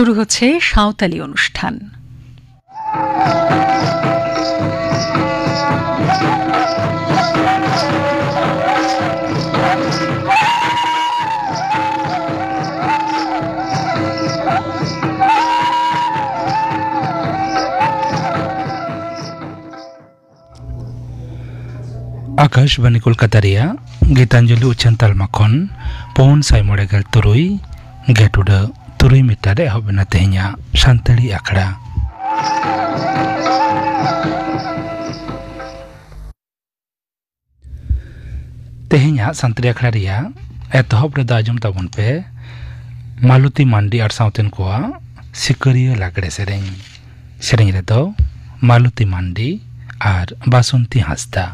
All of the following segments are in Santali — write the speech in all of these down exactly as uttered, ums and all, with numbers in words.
শুরু হচ্ছে সাঁওতালি অনুষ্ঠান। ᱟᱠᱟᱥᱵᱟᱱᱤ ᱠᱳᱞᱠᱟᱛᱟ ᱨᱮᱭᱟᱜ ᱜᱤᱛᱟᱧᱡᱚᱞᱤ ᱩᱪᱷᱟᱹᱱ ᱛᱟᱞᱢᱟ ᱠᱷᱚᱱ ᱯᱩᱱ ᱥᱟᱭ ᱢᱚᱬᱮ ᱜᱮᱞ ᱛᱩᱨᱩᱭ ᱜᱮᱴ ᱩᱰᱟᱹᱜ ᱛᱩᱨᱩᱭ ᱢᱤᱴᱟᱨ ᱨᱮ ᱮᱦᱚᱵ ᱮᱱᱟ ᱛᱮᱦᱮᱧᱟᱜ ᱥᱟᱱᱛᱟᱲᱤ ᱟᱠᱷᱲᱟ᱾ ᱛᱮᱦᱮᱧᱟᱜ ᱥᱟᱱᱛᱟᱲᱤ ᱟᱠᱷᱲᱟ ᱨᱮᱭᱟᱜ ᱮᱛᱚᱦᱚᱵ ᱨᱮᱫᱚ ᱟᱸᱡᱚᱢ ᱛᱟᱵᱚᱱ ᱯᱮ ᱢᱟᱞᱚᱛᱤ ᱢᱟᱱᱰᱤ ᱟᱨ ᱥᱟᱶᱛᱮᱱ ᱠᱚᱣᱟᱜ ᱥᱤᱠᱟᱹᱨᱤᱭᱟᱹ ᱞᱟᱜᱽᱲᱮ ᱥᱮᱨᱮᱧ᱾ ᱥᱮᱨᱮᱧ ᱨᱮᱫᱚ ᱢᱟᱞᱚᱛᱤ ᱢᱟᱱᱰᱤ ᱟᱨ ᱵᱟᱥᱚᱱᱛᱤ ᱦᱟᱸᱥᱫᱟ᱾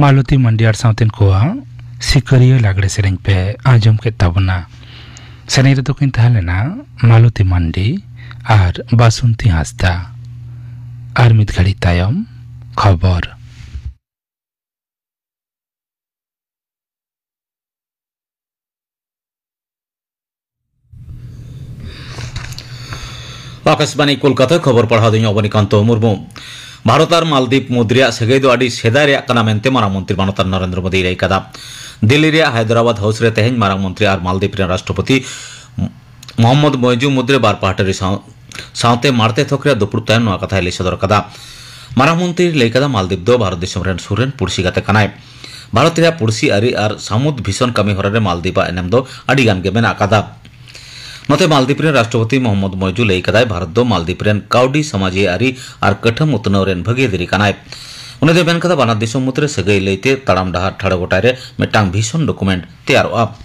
ᱢᱟᱞᱚᱛᱤ ᱢᱟᱱᱰᱤ ᱟᱨ ᱥᱟᱶᱛᱮᱱ ᱠᱚᱣᱟᱜ ᱥᱤᱠᱟᱹᱨᱤᱭᱟᱹ ᱞᱟᱜᱽᱲᱮ ᱥᱮᱨᱮᱧ ᱯᱮ ᱟᱸᱡᱚᱢ ᱠᱮᱫ ᱛᱟᱵᱚᱱᱟ᱾ ᱥᱮᱨᱮᱧ ᱨᱮᱫᱚ ᱠᱤᱱ ᱛᱟᱦᱮᱸ ᱞᱮᱱᱟ ᱢᱟᱞᱚᱛᱤ ᱢᱟᱱᱰᱤ ᱟᱨ ᱵᱟᱥᱚᱱᱛᱤ ᱦᱟᱸᱥᱫᱟ᱾ ᱟᱨ ᱢᱤᱫ ᱜᱷᱟᱹᱲᱤ ᱛᱟᱭᱚᱢ ᱠᱷᱚᱵᱚᱨ᱾ ᱟᱠᱟᱥᱵᱟᱱᱤ ᱠᱳᱞᱠᱟᱛᱟ, ᱠᱷᱚᱵᱚᱨ ᱯᱟᱲᱦᱟᱣ ᱫᱩᱧ ᱚᱵᱚᱱᱤᱠᱟᱱᱛᱚ ᱢᱩᱨᱢᱩ᱾ ᱵᱷᱟᱨᱚᱛ ᱟᱨ ᱢᱟᱞᱫᱤᱯ ᱢᱩᱫᱽ ᱨᱮᱭᱟᱜ ᱥᱟᱹᱜᱟᱹᱭ ᱫᱚ ᱟᱹᱰᱤ ᱥᱮᱫᱟᱭ ᱨᱮᱭᱟᱜ ᱠᱟᱱᱟ ᱢᱮᱱᱛᱮ ᱢᱟᱨᱟᱝ ᱢᱚᱱᱛᱨᱤ ᱢᱟᱱᱚᱛᱟᱱ ᱱᱚᱨᱮᱱᱫᱨᱚ ᱢᱳᱫᱤᱭ ᱞᱟᱹᱭ ᱠᱟᱫᱟ᱾ ᱫᱤᱞᱞᱤ ᱨᱮᱭᱟᱜ ᱦᱟᱭᱫᱨᱟᱵᱟᱫ ᱦᱟᱣᱩᱥ ᱨᱮ ᱛᱮᱦᱮᱧ ᱢᱟᱨᱟᱝ ᱢᱚᱱᱛᱨᱤ ᱟᱨ ᱢᱟᱞᱫᱤᱯ ᱨᱮᱱ ᱨᱟᱥᱴᱨᱚᱯᱚᱛᱤ ᱢᱚᱦᱚᱢᱢᱚᱫᱽ ᱢᱚᱭᱡᱩ ᱢᱩᱫᱽᱨᱮ ᱵᱟᱨ ᱯᱟᱦᱴᱟ ᱨᱮ ᱥᱟᱶ-, ᱥᱟᱶᱛᱮ ᱢᱟᱲᱛᱮ ᱛᱷᱚᱠ ᱨᱮᱭᱟᱜ ᱫᱩᱯᱲᱩᱵ ᱛᱟᱭᱚᱢ ᱱᱚᱣᱟ ᱠᱟᱛᱷᱟᱭ ᱞᱟᱹᱭ ᱥᱚᱫᱚᱨ ᱠᱟᱫᱟ᱾ ᱢᱟᱨᱟᱝ ᱢᱚᱱᱛᱨᱤ ᱞᱟᱹᱭ ᱠᱟᱫᱟ, ᱢᱟᱞᱫᱤᱯ ᱫᱚ ᱵᱷᱟᱨᱚᱛ ᱫᱤᱥᱚᱢ ᱨᱮᱱ ᱥᱩᱨ ᱨᱮᱱ ᱯᱩᱲᱥᱤ ᱜᱟᱛᱮ ᱠᱟᱱᱟᱭ᱾ ᱵᱷᱟᱨᱚᱛ ᱨᱮᱭᱟᱜ ᱯᱩᱲᱥᱤ ᱟᱹᱨᱤ ᱟᱨ ᱥᱟᱹᱢᱩᱫ ᱵᱷᱤᱥᱚᱱ ᱠᱟᱹᱢᱤ ᱦᱚᱨᱟ ᱨᱮ ᱢᱟᱞᱫᱤᱯ ᱟᱜ ᱮᱱᱮᱢ ᱫᱚ ᱟᱹᱰᱤ ᱜᱟᱱ ᱜᱮ ᱢᱮᱱᱟᱜ ᱟᱠᱟᱫᱟ᱾ ᱱᱚᱛᱮ ᱢᱟᱞᱫᱤᱯ ᱨᱮᱱ ᱨᱟᱥᱴᱨᱚᱯᱚᱛᱤ ᱢᱚᱦᱚᱢᱢᱚᱫᱽ ᱢᱚᱭᱡᱩ ᱞᱟᱹᱭ ᱠᱟᱫᱟᱭ, ᱵᱷᱟᱨᱚᱛ ᱫᱚ ᱢᱟᱞᱫᱤᱯ ᱨᱮᱱ ᱠᱟᱹᱣᱰᱤ, ᱥᱟᱢᱟᱡᱤ ᱟᱹᱨᱤ ᱟᱨ ᱠᱟᱹᱴᱷᱟᱹᱢ ᱩᱛᱱᱟᱹᱣ ᱨᱮᱱ ᱵᱷᱟᱹᱜᱤ ᱫᱟᱹᱨᱤ ᱠᱟᱱᱟᱭ᱾ ᱩᱱᱤ ᱫᱚᱭ ᱢᱮᱱ ᱠᱟᱫᱟ, ᱵᱟᱱᱟᱨ ᱫᱤᱥᱚᱢ ᱢᱩᱫᱽᱨᱮ ᱥᱟᱹᱜᱟᱹᱭ ᱞᱟᱹᱭᱛᱮ ᱛᱟᱲᱟᱢ ᱰᱟᱦᱟᱨ ᱴᱷᱟᱲᱚ ᱜᱚᱴᱟᱭ ᱨᱮ ᱢᱤᱫᱴᱟᱝ ᱵᱷᱤᱥᱚᱱ ᱰᱚᱠᱩᱢᱮᱱᱴ ᱛᱮᱭᱟᱨᱚᱜᱼᱟ᱾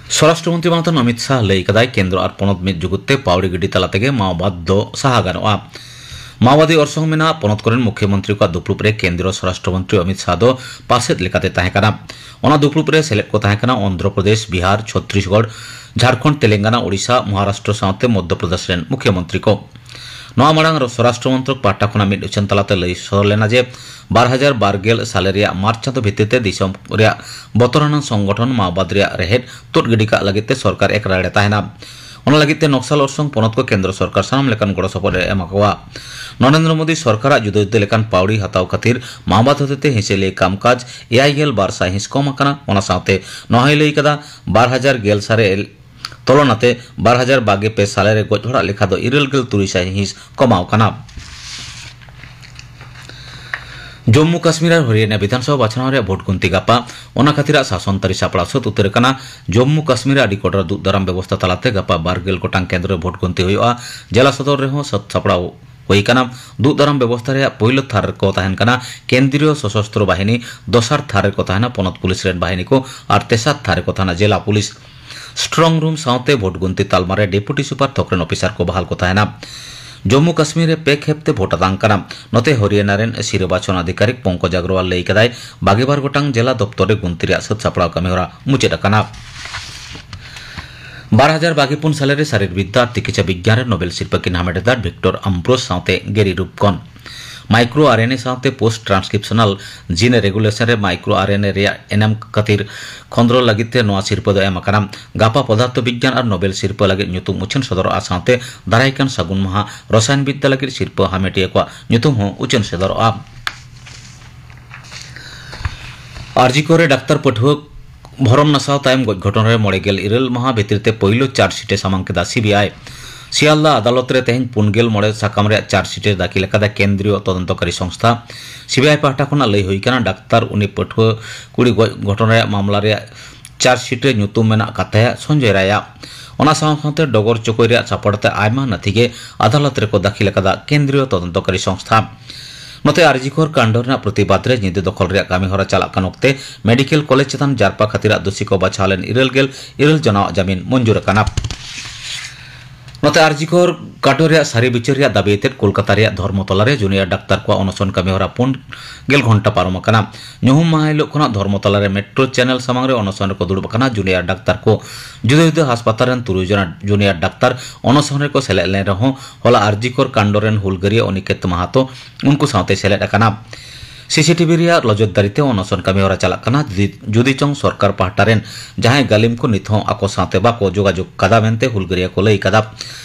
ᱥᱚᱨᱟᱥᱴᱨᱚ ᱢᱚᱱᱛᱨᱤ ᱢᱟᱱᱚᱛᱟᱱ ᱚᱢᱤᱛ ᱥᱟᱦ ᱞᱟᱹᱭ ᱠᱟᱫᱟᱭ, ᱠᱮᱱᱫᱨᱚ ᱟᱨ ᱯᱚᱱᱚᱛ ᱢᱤᱫ ᱡᱩᱜᱩᱫ ᱛᱮ ᱯᱟᱣᱲᱤ ᱜᱤᱰᱤ ᱛᱟᱞᱟ ᱛᱮᱜᱮ ᱢᱟᱣᱵᱟᱫ ᱫᱚ ᱥᱟᱦᱟ ᱜᱟᱱᱚᱜᱼᱟ᱾ ᱢᱟᱣᱵᱟᱫᱤ ᱚᱨᱥᱚᱝ ᱢᱮᱱᱟᱜ ᱯᱚᱱᱚᱛ ᱠᱚᱨᱮᱱ ᱢᱩᱠᱷᱭᱚᱢᱚᱱᱛᱨᱤ ᱠᱚᱣᱟᱜ ᱫᱩᱯᱲᱩᱵ ᱨᱮ ᱠᱮᱱᱫᱨᱚ ᱥᱚᱨᱟᱥᱴᱨᱚ ᱢᱚᱱᱛᱨᱤ ᱚᱢᱤᱛ ᱥᱟᱦ ᱫᱚ ᱯᱟᱥᱮᱫ ᱞᱮᱠᱟᱛᱮ ᱛᱟᱦᱮᱸ ᱠᱟᱱᱟ᱾ ᱚᱱᱟ ᱫᱩᱯᱲᱩᱵ ᱨᱮ ᱥᱮᱞᱮᱫ ᱠᱚ ᱛᱟᱦᱮᱸ ᱠᱟᱱᱟ ᱚᱱᱫᱷᱨᱚ ᱯᱨᱚᱫᱮᱥ, ᱵᱤᱦᱟᱨ, ᱪᱷᱚᱛᱨᱤᱥᱜᱚᱲ, ᱡᱷᱟᱲᱠᱷᱚᱸᱰ, ᱛᱮᱞᱮᱝᱜᱟᱱᱟ, ᱳᱰᱤᱥᱟ, ᱢᱚᱦᱟᱨᱟᱥᱴᱨᱚ ᱥᱟᱶᱛᱮ ᱢᱚᱫᱽᱫᱷᱚ ᱯᱨᱚᱫᱮᱥ ᱨᱮᱱ ᱢᱩᱠᱷᱭᱚᱢᱚᱱᱛᱨᱤ ᱠᱚ᱾ ᱱᱚᱣᱟ ᱢᱟᱲᱟᱝ ᱥᱚᱨᱟᱥᱴᱨᱚ ᱢᱚᱱᱛᱨᱚᱠ ᱯᱟᱦᱴᱟ ᱠᱷᱚᱱᱟᱜ ᱢᱤᱫ ᱩᱪᱷᱟᱹᱱ ᱛᱟᱞᱟᱛᱮ ᱞᱟᱹᱭ ᱥᱚᱫᱚᱨ ᱞᱮᱱᱟ ᱡᱮ, ᱵᱟᱨ ᱦᱟᱡᱟᱨ ᱵᱟᱨ ᱜᱮᱞ ᱥᱟᱞᱮ ᱨᱮᱭᱟᱜ ᱢᱟᱨᱪ ᱪᱟᱸᱫᱚ ᱵᱷᱤᱛᱤᱨ ᱛᱮ ᱫᱤᱥᱚᱢ ᱨᱮᱭᱟᱜ ᱵᱚᱛᱚᱨᱟᱱᱟᱜ ᱥᱚᱝᱜᱚᱴᱷᱚᱱ ᱢᱟᱣᱵᱟᱫ ᱨᱮᱭᱟᱜ ᱨᱮᱦᱮᱫ ᱛᱩᱫ ᱜᱤᱰᱤ ᱠᱟᱜ ᱞᱟᱹᱜᱤᱫ ᱛᱮ ᱥᱚᱨᱠᱟᱨ ᱮᱠᱨᱟᱲ ᱨᱮ ᱛᱟᱦᱮᱱᱟ᱾ ᱚᱱᱟ ᱞᱟᱹᱜᱤᱫ ᱛᱮ ᱱᱚᱠᱥᱟᱞ ᱚᱨᱥᱚᱝ ᱯᱚᱱᱚᱛ ᱠᱚ ᱠᱮᱱᱫᱨᱚ ᱥᱚᱨᱠᱟᱨ ᱥᱟᱱᱟᱢ ᱞᱮᱠᱟᱱ ᱜᱚᱲᱚ ᱥᱚᱯᱚᱦᱚᱫ ᱮ ᱮᱢᱟ ᱠᱚᱣᱟ᱾ ᱱᱚᱨᱮᱱᱫᱨᱚ ᱢᱳᱫᱤ ᱥᱚᱨᱠᱟᱨᱟᱜ ᱡᱩᱫᱟᱹ ᱡᱩᱫᱟᱹ ᱞᱮᱠᱟᱱ ᱯᱟᱣᱲᱤ ᱦᱟᱛᱟᱣ ᱠᱷᱟᱹᱛᱤᱨ ᱢᱟᱣᱵᱟᱫ ᱦᱚᱛᱮᱛᱮ ᱦᱤᱸᱥᱟᱹ ᱞᱟᱹᱭ ᱠᱟᱢᱠᱟᱡᱽ ᱮᱭᱟᱭ ᱜᱮᱞ ᱵᱟᱨ ᱥᱟᱭᱦᱤᱸᱥ ᱠᱚᱢ ᱟᱠᱟᱱᱟ᱾ ᱚᱱᱟ ᱥᱟᱶᱛᱮ ᱱᱚᱣᱟ ᱦᱚᱸᱭ ᱞᱟᱹᱭ ᱠᱟᱫᱟ, ᱵᱟᱨ ᱦᱟᱡᱟᱨ ᱜᱮᱞ ᱥᱟᱞᱮ ᱛᱩᱞᱚᱱᱟᱛᱮ ᱵᱟᱨ ᱦᱟᱡᱟᱨ ᱵᱟᱨ ᱜᱮᱞ ᱯᱮ ᱥᱟᱞᱮ ᱨᱮ ᱜᱚᱡ ᱦᱚᱲᱟᱜ ᱞᱮᱠᱷᱟ ᱫᱚ ᱤᱨᱟᱹᱞ ᱜᱮᱞ ᱛᱩᱨᱩᱭ ᱥᱟᱭᱦᱤᱸᱥ ᱠᱚᱢᱟᱣ ᱠᱟᱱᱟ᱾ ᱡᱚᱢᱢᱩ ᱠᱟᱥᱢᱤᱨ ᱟᱨ ᱦᱚᱨᱤᱭᱟᱱᱟ ᱵᱤᱫᱷᱟᱱᱥᱚᱵᱷᱟ ᱵᱟᱪᱷᱱᱟᱣ ᱨᱮᱭᱟᱜ ᱵᱷᱳᱴ ᱜᱚᱱᱛᱤ ᱜᱟᱯᱟ, ᱚᱱᱟ ᱠᱷᱟᱹᱛᱤᱨᱟᱜ ᱥᱟᱥᱚᱱ ᱛᱟᱹᱨᱤ ᱥᱟᱯᱲᱟᱣ ᱥᱟᱹᱛ ᱩᱛᱟᱹᱨ ᱟᱠᱟᱱᱟ᱾ ᱡᱚᱢᱢᱩ ᱠᱟᱥᱢᱤᱨ ᱨᱮ ᱟᱹᱰᱤ ᱠᱚᱴᱚᱨ ᱫᱩᱜ ᱫᱟᱨᱟᱢ ᱵᱮᱵᱚᱥᱛᱷᱟ ᱛᱟᱞᱟᱛᱮ ᱜᱟᱯᱟ ᱵᱟᱨ ᱜᱮᱞ ᱜᱚᱴᱟᱝ ᱠᱮᱱᱫᱨᱚ ᱨᱮ ᱵᱷᱳᱴ ᱜᱚᱱᱛᱤ ᱦᱩᱭᱩᱜᱼᱟ᱾ ᱡᱮᱞᱟ ᱥᱚᱫᱚᱨ ᱨᱮᱦᱚᱸ ᱥᱟᱹᱛ ᱥᱟᱯᱲᱟᱣ ᱦᱩᱭ ᱟᱠᱟᱱᱟ᱾ ᱫᱩᱜ ᱫᱟᱨᱟᱢ ᱵᱮᱵᱚᱥᱛᱷᱟ ᱨᱮᱭᱟᱜ ᱯᱳᱭᱞᱳ ᱛᱷᱟᱨ ᱨᱮᱠᱚ ᱛᱟᱦᱮᱱ ᱠᱟᱱᱟ ᱠᱮᱱᱫᱨᱤᱭᱚ ᱥᱚᱥᱚᱥᱛᱨᱚ ᱵᱟᱦᱤᱱᱤ, ᱫᱚᱥᱟᱨ ᱛᱷᱟᱨ ᱨᱮᱠᱚ ᱛᱟᱦᱮᱱᱟ ᱯᱚᱱᱚᱛ ᱯᱩᱞᱤᱥ ᱨᱮᱱ ᱵᱟᱦᱤᱱᱤ ᱠᱚ ᱟᱨ ᱛᱮᱥᱟᱨ ᱛᱷᱟᱨ ᱨᱮᱠᱚ ᱛᱟᱦᱮᱱᱟ ᱡᱮᱞᱟ ᱯᱩᱞᱤᱥ᱾ ᱥᱴᱨᱚᱝ ᱨᱩᱢ ᱥᱟᱶᱛᱮ ᱵᱷᱳᱴ ᱜᱚᱱᱛᱤ ᱛᱟᱞᱢᱟ ᱨᱮ ᱰᱮᱯᱩᱴᱤ ᱥᱩᱯᱟᱨ ᱛᱷᱚᱠ ᱨᱮᱱ ᱚᱯᱷᱤᱥᱟᱨ ᱠᱚ ᱵᱟᱦᱟᱞ ᱠᱚ ᱛᱟᱦᱮᱱᱟ᱾ ᱡᱚᱢᱢᱩ ᱠᱟᱥᱢᱤᱨ ᱨᱮ ᱯᱮ ᱠᱷᱮᱯ ᱛᱮ ᱵᱷᱳᱴ ᱟᱛᱟᱝ ᱠᱟᱱᱟ᱾ ᱱᱚᱛᱮ ᱦᱚᱨᱤᱭᱟᱱᱟ ᱨᱮᱱ ᱥᱤᱨᱟᱹ ᱵᱟᱪᱷᱚᱱ ᱟᱫᱷᱤᱠᱟᱨᱤᱠ ᱯᱚᱝᱠᱚᱡ ᱟᱜᱨᱚᱣᱟᱞ ᱞᱟᱹᱭ ᱠᱟᱫᱟᱭ, ᱵᱟᱜᱮ ᱵᱟᱨ ᱜᱚᱴᱟᱝ ᱡᱮᱞᱟ ᱫᱚᱯᱛᱚᱨ ᱨᱮ ᱜᱩᱱᱛᱤ ᱨᱮᱭᱟᱜ ᱥᱟᱹᱛ ᱥᱟᱯᱲᱟᱣ ᱠᱟᱹᱢᱤ ᱦᱚᱨᱟ ᱢᱩᱪᱟᱹᱫ ᱟᱠᱟᱱᱟ᱾ ᱵᱟᱨ ᱦᱟᱡᱟᱨ ᱵᱟᱜᱮ ᱯᱩᱱ ᱥᱟᱞᱮ ᱨᱮ ᱥᱟᱨᱤᱨ ᱵᱤᱫᱽᱫᱟ ᱟᱨ ᱛᱤᱠᱤᱪᱷᱟ ᱵᱤᱜᱽᱜᱟᱱ ᱨᱮ ᱱᱳᱵᱮᱞ ᱥᱤᱨᱯᱟᱹ ᱠᱤᱱ ᱦᱟᱢᱮᱴ ᱞᱮᱫᱟ ᱵᱷᱤᱠᱴᱚᱨ ᱟᱢᱵᱨᱳᱥ ᱥᱟᱶᱛᱮ ᱜᱮᱨᱤ ᱨᱩᱯᱠᱚᱱ᱾ ᱢᱟᱭᱠᱨᱳ ᱟᱨ ᱮᱱ ᱮ ᱥᱟᱶᱛᱮ ᱯᱳᱥᱴ ᱴᱨᱟᱱᱥᱠᱨᱤᱯᱥᱚᱱᱟᱞ ᱡᱤᱱ ᱨᱮᱜᱩᱞᱮᱥᱚᱱ ᱨᱮ ᱢᱟᱭᱠᱨᱳ ᱟᱨ ᱮᱱ ᱮ ᱨᱮᱭᱟᱜ ᱮᱱᱮᱢ ᱠᱷᱟᱹᱛᱤᱨ ᱠᱷᱚᱸᱫᱽᱨᱚᱸᱫᱽ ᱞᱟᱹᱜᱤᱫ ᱛᱮ ᱱᱚᱣᱟ ᱥᱤᱨᱯᱟᱹ ᱫᱚ ᱮᱢ ᱟᱠᱟᱱᱟ᱾ ᱜᱟᱯᱟ ᱯᱚᱫᱟᱨᱛᱷᱚ ᱵᱤᱜᱽᱜᱟᱱ ᱟᱨ ᱱᱳᱵᱮᱞ ᱥᱤᱨᱯᱟᱹ ᱞᱟᱹᱜᱤᱫ ᱧᱩᱛᱩᱢ ᱩᱪᱷᱟᱹᱱ ᱥᱚᱫᱚᱨᱚᱜᱼᱟ, ᱥᱟᱶᱛᱮ ᱫᱟᱨᱟᱭ ᱠᱟᱱ ᱥᱟᱹᱜᱩᱱ ᱢᱟᱦᱟ ᱨᱚᱥᱟᱭᱚᱱ ᱵᱤᱫᱽᱫᱟ ᱞᱟᱹᱜᱤᱫ ᱥᱤᱨᱯᱟᱹ ᱦᱟᱢᱮᱴᱤᱭᱟᱹ ᱠᱚᱣᱟᱜ ᱧᱩᱛᱩᱢ ᱦᱚᱸ ᱩᱪᱷᱟᱹᱱ ᱥᱚᱫᱚᱨᱚᱜᱼᱟ᱾ ᱟᱨᱡᱤ ᱠᱚᱨᱮ ᱰᱟᱠᱛᱟᱨ ᱯᱟᱹᱴᱷᱩᱣᱟᱹ ᱵᱷᱚᱨᱚᱢ ᱱᱟᱥᱟᱣ ᱛᱟᱭᱚᱢ ᱜᱚᱡ ᱜᱷᱚᱴᱚᱱ ᱨᱮ ᱢᱚᱬᱮ ᱜᱮᱞ ᱤᱨᱟᱹᱞ ᱢᱟᱦᱟ ᱵᱷᱤᱛᱤᱨ ᱛᱮ ᱯᱳᱭᱞᱳ ᱪᱟᱨᱡᱽᱥᱤᱴ ᱮ ᱥᱟᱢᱟᱝ ᱠᱮᱫᱟ ᱥᱤᱵᱤᱟᱭ᱾ ᱥᱤᱭᱟᱞᱫᱟ ᱟᱫᱟᱞᱚᱛ ᱨᱮ ᱛᱮᱦᱮᱧ ᱯᱩᱱ ᱜᱮᱞ ᱢᱚᱬᱮ ᱥᱟᱠᱟᱢ ᱨᱮᱭᱟᱜ ᱪᱟᱨᱡᱽᱥᱤᱴ ᱮ ᱫᱟᱹᱠᱷᱤᱞ ᱟᱠᱟᱫᱟ ᱠᱮᱱᱫᱨᱤᱭᱚ ᱛᱚᱫᱚᱱᱛᱚᱠᱟᱨᱤ ᱥᱚᱝᱥᱛᱷᱟ᱾ ᱥᱤᱵᱤᱟᱭ ᱯᱟᱦᱴᱟ ᱠᱷᱚᱱᱟᱜ ᱞᱟᱹᱭ ᱦᱩᱭ ᱠᱟᱱᱟ, ᱰᱟᱠᱛᱟᱨ ᱩᱱᱤ ᱯᱟᱹᱴᱷᱩᱣᱟᱹ ᱠᱩᱲᱤ ᱜᱚᱡ ᱜᱷᱚᱴᱚᱱ ᱨᱮᱭᱟᱜ ᱢᱟᱢᱞᱟ ᱨᱮᱭᱟᱜ ᱪᱟᱨᱡᱽᱥᱤᱴ ᱨᱮ ᱧᱩᱛᱩᱢ ᱢᱮᱱᱟᱜ ᱟᱠᱟᱫ ᱛᱟᱭᱟ ᱥᱚᱧᱡᱚᱭ ᱨᱟᱭᱟᱜ᱾ ᱚᱱᱟ ᱥᱟᱶ ᱥᱟᱶᱛᱮ ᱰᱚᱜᱚᱨ ᱪᱚᱠᱚᱭ ᱨᱮᱭᱟᱜ ᱥᱟᱯᱚᱴ ᱛᱮ ᱟᱭᱢᱟ ᱱᱟᱹᱛᱷᱤ ᱜᱮ ᱟᱫᱟᱞᱚᱛ ᱨᱮᱠᱚ ᱫᱟᱹᱠᱷᱤᱞ ᱟᱠᱟᱫᱟ ᱠᱮᱱᱫᱨᱤᱭᱚ ᱛᱚᱫᱚᱱᱛᱚᱠᱟᱨᱤ ᱥᱚᱝᱥᱛᱷᱟ᱾ ᱱᱚᱛᱮ ᱟᱨᱡᱤᱠᱚᱨ ᱠᱟᱱᱰ ᱨᱮᱱᱟᱜ ᱯᱨᱚᱛᱤᱵᱟᱫ ᱨᱮ ᱧᱤᱫᱟᱹ ᱫᱚᱠᱷᱚᱞ ᱨᱮᱭᱟᱜ ᱠᱟᱹᱢᱤ ᱦᱚᱨᱟ ᱪᱟᱞᱟᱜ ᱠᱟᱱ ᱚᱠᱛᱮ ᱢᱮᱰᱤᱠᱮᱞ ᱠᱚᱞᱮᱡᱽ ᱪᱮᱛᱟᱱ ᱡᱟᱨᱯᱟ ᱠᱷᱟᱹᱛᱤᱨᱟᱜ ᱫᱳᱥᱤ ᱠᱚ ᱵᱟᱪᱷᱟᱣ ᱞᱮᱱ ᱤᱨᱟᱹᱞ ᱜᱮᱞ ᱤᱨᱟᱹᱞ ᱡᱚᱱᱟᱣᱟᱜ ᱡᱟᱢᱤᱱ ᱢᱚᱧᱡᱩᱨ ᱟᱠᱟᱱᱟ᱾ ᱱᱚᱛᱮ ᱟᱨᱡᱤᱠᱚᱨ ᱠᱟᱴᱚ ᱨᱮᱭᱟᱜ ᱥᱟᱹᱨᱤ ᱵᱤᱪᱟᱹᱨ ᱨᱮᱭᱟᱜ ᱫᱟᱹᱵᱤ ᱟᱛᱮᱫ ᱠᱳᱞᱠᱟᱛᱟ ᱨᱮᱭᱟᱜ ᱫᱷᱚᱨᱢᱚᱛᱚᱞᱟ ᱨᱮ ᱡᱩᱱᱤᱭᱟᱨ ᱰᱟᱠᱛᱟᱨ ᱠᱚᱣᱟᱜ ᱚᱱᱚᱥᱚᱱ ᱠᱟᱹᱢᱤ ᱦᱚᱨᱟ ᱯᱩᱱ ᱜᱮᱞ ᱜᱷᱚᱱᱴᱟ ᱯᱟᱨᱚᱢ ᱟᱠᱟᱱᱟ᱾ ᱧᱩᱦᱩᱢ ᱢᱟᱦᱟ ᱦᱤᱞᱳᱜ ᱠᱷᱚᱱᱟᱜ ᱫᱷᱚᱨᱢᱚᱛᱚᱞᱟ ᱨᱮ ᱢᱮᱴᱨᱳ ᱪᱮᱱᱮᱞ ᱥᱟᱢᱟᱝ ᱨᱮ ᱚᱱᱚᱥᱚᱱ ᱨᱮᱠᱚ ᱫᱩᱲᱩᱵ ᱟᱠᱟᱱᱟ ᱡᱩᱱᱤᱭᱟᱨ ᱰᱟᱠᱛᱟᱨ ᱠᱚ᱾ ᱡᱩᱫᱟᱹ ᱡᱩᱫᱟᱹ ᱦᱟᱥᱯᱟᱛᱟᱞ ᱨᱮᱱ ᱛᱩᱨᱩᱭ ᱡᱚᱱᱟ ᱡᱩᱱᱤᱭᱟᱨ ᱰᱟᱠᱛᱟᱨ ᱚᱱᱚᱥᱚᱱ ᱨᱮᱠᱚ ᱥᱮᱞᱮᱫ ᱞᱮᱱ ᱨᱮᱦᱚᱸ, ᱦᱚᱞᱟ ᱟᱨᱡᱤᱠᱚᱨ ᱠᱟᱱᱰ ᱨᱮᱱ ᱦᱩᱞᱜᱟᱹᱨᱤᱭᱟᱹ ᱚᱱᱤᱠᱮᱛ ᱢᱟᱦᱟᱛᱚ ᱩᱱᱠᱩ ᱥᱟᱶᱛᱮ ᱥᱮᱞᱮᱫ ᱟᱠᱟᱱᱟ᱾ ᱥᱤᱥᱤᱴᱤᱵᱷᱤ ᱨᱮᱭᱟᱜ ᱱᱚᱡᱚᱨᱫᱟᱨᱤ ᱛᱮ ᱚᱱᱚᱥᱚᱱ ᱠᱟᱹᱢᱤ ᱦᱚᱨᱟ ᱪᱟᱞᱟᱜ ᱠᱟᱱᱟ᱾ ᱡᱩᱫᱤ, ᱡᱩᱫᱤ ᱪᱚᱝ ᱥᱚᱨᱠᱟᱨ ᱯᱟᱦᱴᱟ ᱨᱮᱱ ᱡᱟᱦᱟᱸᱭ ᱜᱟᱹᱞᱤᱢ ᱠᱚ ᱱᱤᱛ ᱦᱚᱸ ᱟᱠᱚ ᱥᱟᱶᱛᱮ ᱵᱟᱠᱚ ᱡᱳᱜᱟᱡᱳᱜᱽ ᱠᱟᱫᱟ ᱢᱮᱱᱛᱮ ᱦᱩᱞᱜᱟᱹᱨᱤᱭᱟᱹ ᱠᱚ ᱞᱟᱹᱭ ᱠᱟᱫᱟ᱾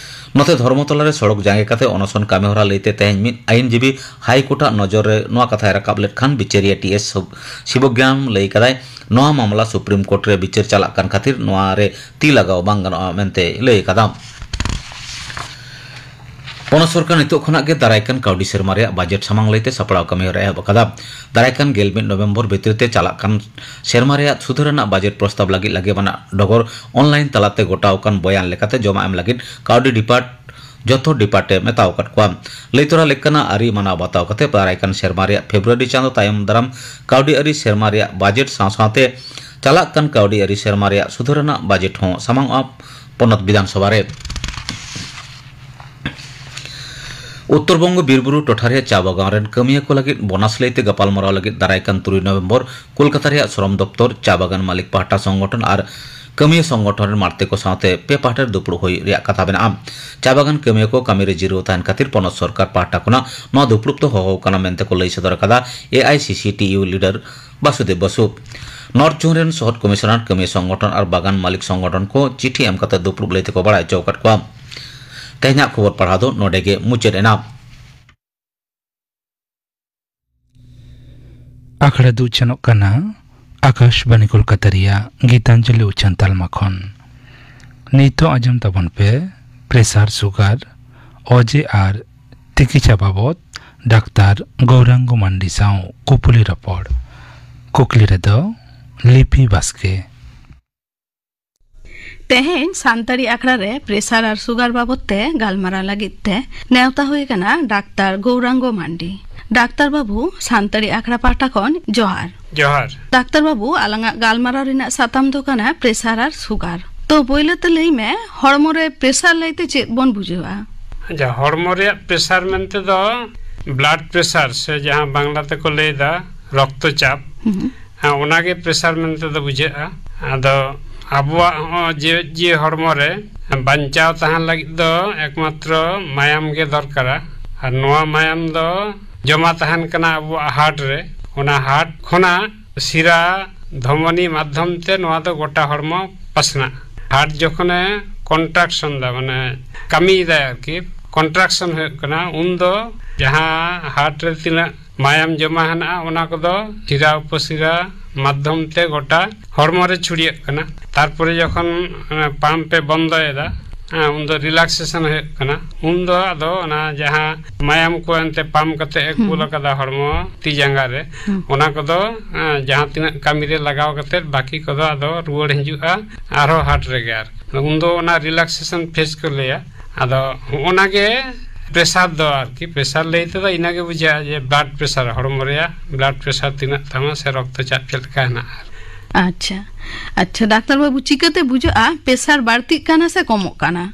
ᱱᱚᱛᱮ ᱫᱷᱚᱨᱢᱚᱛᱚᱞᱟ ᱨᱮ ᱥᱚᱲᱚᱠ ᱡᱟᱸᱜᱮ ᱠᱟᱛᱮ ᱚᱱᱚᱥᱚᱱ ᱠᱟᱹᱢᱤ ᱦᱚᱨᱟ ᱞᱟᱹᱭᱛᱮ ᱛᱮᱦᱮᱧ ᱢᱤᱫ ᱟᱹᱭᱤᱱᱡᱤᱵᱤ ᱦᱟᱭ ᱠᱳᱨᱴ ᱟᱜ ᱱᱚᱡᱚᱨ ᱨᱮ ᱱᱚᱣᱟ ᱠᱟᱛᱷᱟᱭ ᱨᱟᱠᱟᱵ ᱞᱮᱫ ᱠᱷᱟᱱ, ᱵᱤᱪᱟᱹᱨᱤᱭᱟᱹ ᱴᱤ ᱮᱥ ᱥᱤᱵᱚᱜᱽᱜᱟᱱ ᱞᱟᱹᱭ ᱠᱟᱫᱟᱭ, ᱱᱚᱣᱟ ᱢᱟᱢᱞᱟ ᱥᱩᱯᱨᱤᱢ ᱠᱳᱨᱴ ᱨᱮ ᱵᱤᱪᱟᱹᱨ ᱪᱟᱞᱟᱜ ᱠᱟᱱ ᱠᱷᱟᱹᱛᱤᱨ ᱱᱚᱣᱟ ᱨᱮ ᱛᱤ ᱞᱟᱜᱟᱣ ᱵᱟᱝ ᱜᱟᱱᱚᱜᱼᱟ ᱢᱮᱱᱛᱮ ᱞᱟᱹᱭ ᱟᱠᱟᱫᱟ᱾ ᱯᱚᱱᱚᱛ ᱥᱚᱨᱠᱟᱨ ᱱᱤᱛᱚᱜ ᱠᱷᱚᱱᱟᱜ ᱜᱮ ᱫᱟᱨᱟᱭ ᱠᱟᱱ ᱠᱟᱹᱣᱰᱤ ᱥᱮᱨᱢᱟ ᱨᱮᱭᱟᱜ ᱵᱟᱡᱮᱴ ᱥᱟᱢᱟᱝ ᱞᱟᱹᱭᱛᱮ ᱥᱟᱯᱲᱟᱣ ᱠᱟᱹᱢᱤ ᱦᱚᱨᱟ ᱮᱦᱚᱵ ᱟᱠᱟᱫᱟ᱾ ᱫᱟᱨᱟᱭ ᱠᱟᱱ ᱜᱮᱞ ᱢᱤᱫ ᱱᱚᱵᱷᱮᱢᱵᱚᱨ ᱵᱷᱤᱛᱤᱨ ᱛᱮ ᱪᱟᱞᱟᱜ ᱠᱟᱱ ᱥᱮᱨᱢᱟ ᱨᱮᱭᱟᱜ ᱥᱩᱫᱷᱟᱹᱨ ᱟᱱᱟᱜ ᱵᱟᱡᱮᱴ ᱯᱨᱚᱥᱛᱟᱵ ᱞᱟᱹᱜᱤᱫ ᱞᱟᱹᱜᱤᱵᱟᱱᱟᱜ ᱰᱚᱜᱚᱨ ᱚᱱᱞᱟᱭᱤᱱ ᱛᱟᱞᱟᱛᱮ ᱜᱚᱴᱟᱣ ᱟᱠᱟᱱ ᱵᱚᱭᱟᱱ ᱞᱮᱠᱟᱛᱮ ᱡᱚᱢᱟ ᱮᱢ ᱞᱟᱹᱜᱤᱫ ᱠᱟᱹᱣᱰᱤ ᱰᱤᱯᱟᱨᱴ ᱡᱚᱛᱚ ᱰᱤᱯᱟᱨᱴ ᱮ ᱢᱮᱛᱟᱣ ᱟᱠᱟᱫ ᱠᱚᱣᱟ᱾ ᱞᱟᱹᱭ ᱛᱚᱨᱟ ᱞᱮᱠᱟᱱᱟᱜ ᱟᱹᱨᱤ ᱢᱟᱱᱟᱣ ᱵᱟᱛᱟᱣ ᱠᱟᱛᱮ ᱫᱟᱨᱟᱭ ᱠᱟᱱ ᱥᱮᱨᱢᱟ ᱨᱮᱭᱟᱜ ᱯᱷᱮᱵᱽᱨᱩᱣᱟᱨᱤ ᱪᱟᱸᱫᱚ ᱛᱟᱭᱚᱢ ᱫᱟᱨᱟᱢ ᱠᱟᱹᱣᱰᱤ ᱟᱹᱨᱤ ᱥᱮᱨᱢᱟ ᱨᱮᱭᱟᱜ ᱵᱟᱡᱮᱴ ᱥᱟᱶ ᱥᱟᱶᱛᱮ ᱪᱟᱞᱟᱜ ᱠᱟᱱ ᱠᱟᱹᱣᱰᱤ ᱟᱹᱨᱤ ᱥᱮᱨᱢᱟ ᱨᱮᱭᱟᱜ ᱥᱩᱫᱷᱟᱹᱨ ᱟᱱᱟᱜ ᱵᱟᱡᱮᱴ ᱦᱚᱸ ᱥᱟᱢᱟᱝᱚᱜᱼᱟ ᱯᱚᱱᱚᱛ ᱵᱤᱫᱷᱟᱱ ᱥᱚᱵᱷᱟ ᱨᱮ᱾ ᱩᱛᱛᱚᱨ ᱵᱚᱝᱜᱚ ᱵᱤᱨᱵᱩᱨᱩ ᱴᱚᱴᱷᱟ ᱨᱮᱭᱟᱜ ᱪᱟ ᱵᱟᱜᱟᱱ ᱨᱮᱱ ᱠᱟᱹᱢᱤᱭᱟᱹ ᱠᱚ ᱞᱟᱹᱜᱤᱫ ᱵᱳᱱᱟᱥ ᱞᱟᱹᱭᱛᱮ ᱜᱟᱯᱟᱞᱢᱟᱨᱟᱣ ᱞᱟᱹᱜᱤᱫ ᱫᱟᱨᱟᱭ ᱠᱟᱱ ᱛᱩᱨᱩᱭ ᱱᱚᱵᱷᱮᱢᱵᱚᱨ ᱠᱳᱞᱠᱟᱛᱟ ᱨᱮᱭᱟᱜ ᱥᱨᱚᱢ ᱫᱚᱯᱛᱚᱨ, ᱪᱟ ᱵᱟᱜᱟᱱ ᱢᱟᱹᱞᱤᱠ ᱯᱟᱦᱴᱟ ᱥᱚᱝᱜᱚᱴᱷᱚᱱ ᱟᱨ ᱠᱟᱹᱢᱤᱭᱟᱹ ᱥᱚᱝᱜᱚᱴᱷᱚᱱ ᱨᱮᱱ ᱢᱟᱬᱛᱮ ᱠᱚ ᱥᱟᱶᱛᱮ ᱯᱮ ᱯᱟᱦᱴᱟ ᱨᱮ ᱫᱩᱯᱲᱩᱵ ᱦᱩᱭ ᱨᱮᱭᱟᱜ ᱠᱟᱛᱷᱟ ᱢᱮᱱᱟᱜᱼᱟ᱾ ᱪᱟ ᱵᱟᱜᱟᱱ ᱠᱟᱹᱢᱤᱭᱟᱹ ᱠᱚ ᱠᱟᱹᱢᱤ ᱨᱮ ᱡᱤᱨᱟᱹᱣ ᱛᱟᱦᱮᱱ ᱠᱷᱟᱹᱛᱤᱨ ᱯᱚᱱᱚᱛ ᱥᱚᱨᱠᱟᱨ ᱯᱟᱦᱴᱟ ᱠᱷᱚᱱᱟᱜ ᱱᱚᱣᱟ ᱫᱩᱯᱲᱩᱵ ᱫᱚ ᱦᱚᱦᱚ ᱟᱠᱟᱱᱟ ᱢᱮᱱᱛᱮ ᱠᱚ ᱞᱟᱹᱭ ᱥᱚᱫᱚᱨ ᱟᱠᱟᱫᱟ A I C C T U leader Basudeb Basu. North zone ᱨᱮᱱ ᱥᱚᱦᱚᱫ ᱠᱚᱢᱤᱥᱚᱱᱟᱨ, ᱠᱟᱹᱢᱤᱭᱟᱹ ᱥᱚᱝᱜᱚᱴᱷᱚᱱ ᱟᱨ ᱵᱟᱜᱟᱱ ᱢᱟᱹᱞᱤᱠ ᱥᱚᱝᱜᱚᱴᱷᱚᱱ ᱠᱚ ᱪᱤᱴᱷᱤ ᱮᱢ ᱠᱟᱛᱮ ᱫᱩᱯᱲᱩᱵ ᱞᱟᱹᱭ ᱛᱮᱠᱚ ᱵᱟᱲᱟᱭ ᱦᱚᱪᱚ ᱟᱠᱟᱫ ᱠᱚᱣᱟ᱾ ᱛᱮᱦᱮᱧᱟᱜ ᱠᱷᱚᱵᱚᱨ ᱯᱟᱲᱦᱟᱣ ᱫᱚ ᱱᱚᱰᱮ ᱜᱮ ᱢᱩᱪᱟᱹᱫ ᱮᱱᱟ᱾ ᱟᱠᱷᱲᱟ ᱫᱚ ᱩᱪᱷᱟᱹᱱᱚᱜ ᱠᱟᱱᱟ ᱟᱠᱟᱥᱵᱟᱱᱤ ᱠᱳᱞᱠᱟᱛᱟ ᱨᱮᱭᱟᱜ ᱜᱤᱛᱟᱧᱡᱚᱞᱤ ᱩᱪᱷᱟᱹᱱ ᱛᱟᱞᱢᱟ ᱠᱷᱚᱱ᱾ ᱱᱤᱛᱚᱜ ᱟᱸᱡᱚᱢ ᱛᱟᱵᱚᱱ ᱯᱮ ᱯᱨᱮᱥᱟᱨ, ᱥᱩᱜᱟᱨ, ᱚᱡᱮ ᱟᱨ ᱛᱤᱠᱤᱪᱷᱟ ᱵᱟᱵᱚᱛ ᱰᱟᱠᱛᱟᱨ ᱜᱳᱣᱨᱟᱝᱜᱚ ᱢᱟᱱᱰᱤ ᱥᱟᱶ ᱠᱩᱯᱩᱞᱤ ᱨᱚᱯᱚᱲ᱾ ᱠᱩᱠᱞᱤ ᱨᱮᱫᱚ ᱞᱤᱯᱤ ᱵᱟᱥᱠᱮ᱾ ᱛᱮᱦᱮᱧ ᱥᱟᱱᱛᱟᱲᱤ ᱟᱠᱷᱲᱟ ᱨᱮ ᱯᱨᱮᱥᱟᱨ ᱟᱨ ᱥᱩᱜᱟᱨ ᱵᱟᱵᱚᱛ ᱛᱮ ᱜᱟᱞᱢᱟᱨᱟᱣ ᱞᱟᱹᱜᱤᱫ ᱛᱮ ᱱᱮᱣᱛᱟ ᱦᱩᱭ ᱟᱠᱟᱱᱟ ᱰᱟᱠᱛᱟᱨ ᱜᱳᱣᱨᱟᱝᱜᱚ ᱢᱟᱱᱰᱤ᱾ ᱰᱟᱠᱛᱟᱨ ᱵᱟᱹᱵᱩ, ᱥᱟᱱᱛᱟᱲᱤ ᱟᱠᱷᱲᱟ ᱯᱟᱦᱴᱟ ᱠᱷᱚᱱ ᱡᱚᱦᱟᱨ᱾ ᱡᱚᱦᱟᱨ᱾ ᱰᱟᱠᱛᱟᱨ ᱵᱟᱹᱵᱩ, ᱟᱞᱟᱝᱟᱜ ᱜᱟᱞᱢᱟᱨᱟᱣ ᱨᱮᱱᱟᱜ ᱥᱟᱛᱟᱢ ᱫᱚ ᱠᱟᱱᱟ ᱯᱨᱮᱥᱟᱨ ᱟᱨ ᱥᱩᱜᱟᱨ᱾ ᱛᱚ, ᱯᱳᱭᱞᱳ ᱛᱮ ᱞᱟᱹᱭ ᱢᱮ, ᱦᱚᱲᱢᱚ ᱨᱮ ᱯᱨᱮᱥᱟᱨ ᱞᱟᱹᱭᱛᱮ ᱪᱮᱫ ᱵᱚᱱ ᱵᱩᱡᱷᱟᱹᱣᱟ? ᱟᱪᱪᱷᱟ, ᱦᱚᱲᱢᱚ ᱨᱮᱭᱟᱜ ᱯᱨᱮᱥᱟᱨ ᱢᱮᱱᱛᱮ ᱫᱚ ᱵᱞᱟᱰ ᱯᱨᱮᱥᱟᱨ, ᱥᱮ ᱡᱟᱦᱟᱸ ᱵᱟᱝᱞᱟ ᱛᱮᱠᱚ ᱞᱟᱹᱭ ᱮᱫᱟ ᱨᱚᱠᱛᱚ ᱪᱟᱯ, ᱦᱩᱸ᱾ ᱦᱮᱸ, ᱚᱱᱟᱜᱮ ᱯᱨᱮᱥᱟᱨ ᱢᱮᱱᱛᱮ ᱫᱚ ᱵᱩᱡᱷᱟᱹᱜᱼᱟ᱾ ᱟᱫᱚ ᱟᱵᱚᱣᱟᱜ ᱦᱚᱸ ᱡᱤᱣᱮᱫ ᱡᱤᱣᱤ ᱦᱚᱲᱢᱚ ᱨᱮ ᱵᱟᱧᱪᱟᱣ ᱛᱟᱦᱮᱱ ᱞᱟᱹᱜᱤᱫ ᱫᱚ ᱮᱠᱢᱟᱛᱨᱚ ᱢᱟᱭᱟᱢ ᱜᱮ ᱫᱚᱨᱠᱟᱨᱟ᱾ ᱟᱨ ᱱᱚᱣᱟ ᱢᱟᱭᱟᱢ ᱫᱚ ᱡᱚᱢᱟ ᱛᱟᱦᱮᱱ ᱠᱟᱱᱟ ᱟᱵᱚᱣᱟᱜ ᱦᱟᱨᱴ ᱨᱮ᱾ ᱚᱱᱟ ᱦᱟᱨᱴ ᱠᱷᱚᱱᱟᱜ ᱥᱤᱨᱟ ᱫᱷᱚᱢᱚᱱᱤ ᱢᱟᱫᱽᱫᱷᱚᱢ ᱛᱮ ᱱᱚᱣᱟ ᱫᱚ ᱜᱚᱴᱟ ᱦᱚᱲᱢᱚ ᱯᱟᱥᱱᱟᱜᱼᱟ᱾ ᱦᱟᱨᱴ ᱡᱚᱠᱷᱚᱱᱮ ᱠᱚᱱᱴᱨᱟᱠᱥᱚᱱ ᱫᱟ, ᱢᱟᱱᱮ ᱠᱟᱹᱢᱤᱭᱮᱫᱟᱭ ᱟᱨᱠᱤ, ᱠᱚᱱᱴᱨᱟᱠᱥᱚᱱ ᱦᱩᱭᱩᱜ ᱠᱟᱱᱟ, ᱩᱱᱫᱚ ᱡᱟᱦᱟᱸ ᱦᱟᱨᱴ ᱨᱮ ᱛᱤᱱᱟᱹᱜ ᱢᱟᱭᱟᱢ ᱡᱚᱢᱟ ᱦᱮᱱᱟᱜᱼᱟ, ᱚᱱᱟ ᱠᱚᱫᱚ ᱥᱤᱨᱟ ᱩᱯᱚᱥᱤᱨᱟ ᱢᱟᱫᱽᱫᱷᱚᱢ ᱛᱮ ᱜᱚᱴᱟ ᱦᱚᱲᱢᱚ ᱨᱮ ᱪᱷᱩᱲᱭᱟᱹᱜ ᱠᱟᱱᱟ᱾ ᱛᱟᱨᱯᱚᱨᱮ ᱡᱚᱠᱷᱚᱱ ᱚᱱᱟ ᱯᱟᱢᱯ ᱮ ᱵᱚᱱᱫᱚᱭᱮᱫᱟ, ᱦᱮᱸ, ᱩᱱᱫᱚ ᱨᱤᱞᱟᱠᱥᱮᱥᱚᱱ ᱦᱩᱭᱩᱜ ᱠᱟᱱᱟ᱾ ᱩᱱᱫᱚ ᱟᱫᱚ ᱚᱱᱟ ᱡᱟᱦᱟᱸ ᱢᱟᱭᱟᱢ ᱠᱚ ᱮᱱᱛᱮ ᱯᱟᱢᱯ ᱠᱟᱛᱮ ᱮ ᱦᱩᱸ᱾ ᱠᱩᱞ ᱟᱠᱟᱫᱟ ᱦᱚᱲᱢᱚ ᱛᱤ ᱡᱟᱸᱜᱟ ᱨᱮ, ᱦᱩᱸ᱾ ᱚᱱᱟ ᱠᱚᱫᱚ, ᱦᱮᱸ, ᱡᱟᱦᱟᱸ ᱛᱤᱱᱟᱹᱜ ᱠᱟᱹᱢᱤ ᱨᱮ ᱞᱟᱜᱟᱣ ᱠᱟᱛᱮ ᱵᱟᱹᱠᱤ ᱠᱚᱫᱚ ᱟᱫᱚ ᱨᱩᱣᱟᱹᱲ ᱦᱤᱡᱩᱜᱼᱟ ᱟᱨᱦᱚᱸ ᱦᱟᱨᱴ ᱨᱮᱜᱮ᱾ ᱟᱨ ᱩᱱᱫᱚ ᱚᱱᱟ ᱨᱤᱞᱟᱠᱥᱮᱥᱚᱱ ᱯᱷᱮᱡᱽ ᱠᱚ ᱞᱟᱹᱭᱟ᱾ ᱟᱫᱚ ᱦᱚᱸᱜᱼᱚ ᱱᱟ ᱜᱮ ᱯᱨᱮᱥᱟᱨ ᱫᱚ ᱟᱨᱠᱤ᱾ ᱯᱨᱮᱥᱟᱨ ᱞᱟᱹᱭ ᱛᱮᱫᱚ ᱤᱱᱟᱹ ᱜᱮ ᱵᱩᱡᱷᱟᱹᱜᱼᱟ ᱡᱮ ᱵᱞᱟᱰ ᱯᱨᱮᱥᱟᱨ, ᱦᱚᱲᱢᱚ ᱨᱮᱭᱟᱜ ᱵᱞᱟᱰ ᱯᱨᱮᱥᱟᱨ ᱛᱤᱱᱟᱹᱜ ᱛᱟᱢᱟ ᱥᱮ ᱨᱚᱠᱛᱚ ᱪᱟᱯ ᱪᱮᱫ ᱞᱮᱠᱟ ᱦᱮᱱᱟᱜᱼᱟ᱾ ᱟᱪᱪᱷᱟ, ᱟᱪᱪᱷᱟ ᱰᱟᱠᱛᱟᱨ ᱵᱟᱹᱵᱩ, ᱪᱤᱠᱟᱹᱛᱮ ᱵᱩᱡᱷᱟᱹᱜᱼᱟ ᱯᱨᱮᱥᱟᱨ ᱵᱟᱹᱲᱛᱤᱜ ᱠᱟᱱᱟ ᱥᱮ ᱠᱚᱢᱚᱜ ᱠᱟᱱᱟ?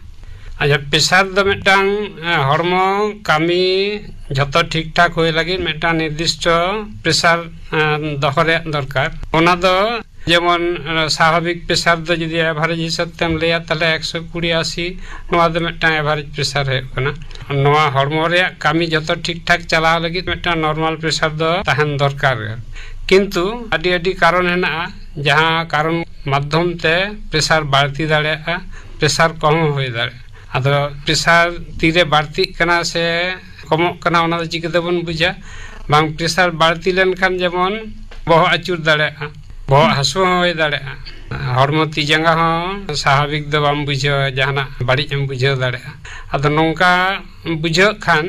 ᱟᱪᱪᱷᱟ, ᱯᱨᱮᱥᱟᱨ ᱫᱚ ᱢᱤᱫᱴᱟᱝ ᱦᱚᱲᱢᱚ ᱠᱟᱹᱢᱤ ᱡᱷᱚᱛᱚ ᱴᱷᱤᱠ ᱴᱷᱟᱠ ᱦᱩᱭ ᱞᱟᱹᱜᱤᱫ ᱢᱤᱫᱴᱟᱝ ᱱᱤᱨᱫᱤᱥᱴᱚ ᱯᱨᱮᱥᱟᱨ ᱫᱚᱦᱚ ᱨᱮᱭᱟᱜ ᱫᱚᱨᱠᱟᱨ᱾ ᱚᱱᱟ ᱫᱚ ᱡᱮᱢᱚᱱ ᱥᱟᱵᱷᱟᱵᱤᱠ ᱯᱨᱮᱥᱟᱨ ᱫᱚ ᱡᱩᱫᱤ ᱮᱵᱷᱟᱨᱮᱡᱽ ᱦᱤᱥᱟᱹᱵ ᱛᱮᱢ ᱞᱟᱹᱭᱟ, ᱛᱟᱦᱞᱮ ᱮᱠᱥᱚ ᱠᱩᱲᱤ ᱟᱥᱤ, ᱱᱚᱣᱟ ᱫᱚ ᱢᱤᱫᱴᱟᱝ ᱮᱵᱷᱟᱨᱮᱡᱽ ᱯᱨᱮᱥᱟᱨ ᱦᱩᱭᱩᱜ ᱠᱟᱱᱟ᱾ ᱱᱚᱣᱟ ᱦᱚᱲᱢᱚ ᱨᱮᱭᱟᱜ ᱠᱟᱹᱢᱤ ᱡᱷᱚᱛᱚ ᱴᱷᱤᱠ ᱴᱷᱟᱠ ᱪᱟᱞᱟᱣ ᱞᱟᱹᱜᱤᱫ ᱢᱤᱫᱴᱟᱝ ᱱᱚᱨᱢᱟᱞ ᱯᱨᱮᱥᱟᱨ ᱫᱚ ᱛᱟᱦᱮᱱ ᱫᱚᱨᱠᱟᱨ ᱜᱮ᱾ ᱠᱤᱱᱛᱩ ᱟᱹᱰᱤ ᱟᱹᱰᱤ ᱠᱟᱨᱚᱱ ᱦᱮᱱᱟᱜᱼᱟ, ᱡᱟᱦᱟᱸ ᱠᱟᱨᱚᱱ ᱢᱟᱫᱽᱫᱷᱚᱢ ᱛᱮ ᱯᱨᱮᱥᱟᱨ ᱵᱟᱹᱲᱛᱤ ᱫᱟᱲᱮᱭᱟᱜᱼᱟ, ᱯᱨᱮᱥᱟᱨ ᱠᱚᱢ ᱦᱚᱸ ᱦᱩᱭ ᱫᱟᱲᱮᱭᱟᱜᱼᱟ᱾ ᱟᱫᱚ ᱯᱨᱮᱥᱟᱨ ᱛᱤᱨᱮ ᱵᱟᱹᱲᱛᱤᱜ ᱠᱟᱱᱟ ᱥᱮ ᱠᱚᱢᱚᱜ ᱠᱟᱱᱟ, ᱚᱱᱟ ᱫᱚ ᱪᱤᱠᱟᱹ ᱛᱮᱵᱚᱱ ᱵᱩᱡᱟ? ᱵᱟᱝ, ᱯᱨᱮᱥᱟᱨ ᱵᱟᱹᱲᱛᱤ ᱞᱮᱱᱠᱷᱟᱱ ᱡᱮᱢᱚᱱ ᱵᱚᱦᱚᱜ ᱟᱹᱪᱩᱨ ᱫᱟᱲᱮᱭᱟᱜᱼᱟ, ᱵᱚᱦᱚᱜ ᱦᱟᱹᱥᱩ ᱦᱚᱸ ᱦᱩᱭ ᱫᱟᱲᱮᱭᱟᱜᱼᱟ, ᱦᱚᱲᱢᱚ ᱛᱤ ᱡᱟᱸᱜᱟ ᱦᱚᱸ ᱥᱟᱵᱷᱟᱵᱤᱠ ᱫᱚ ᱵᱟᱢ ᱵᱩᱡᱷᱟᱹᱣᱟ, ᱡᱟᱦᱟᱱᱟᱜ ᱵᱟᱹᱲᱤᱡ ᱮᱢ ᱵᱩᱡᱷᱟᱹᱣ ᱫᱟᱲᱮᱭᱟᱜᱼᱟ᱾ ᱟᱫᱚ ᱱᱚᱝᱠᱟ ᱵᱩᱡᱷᱟᱹᱜ ᱠᱷᱟᱱ,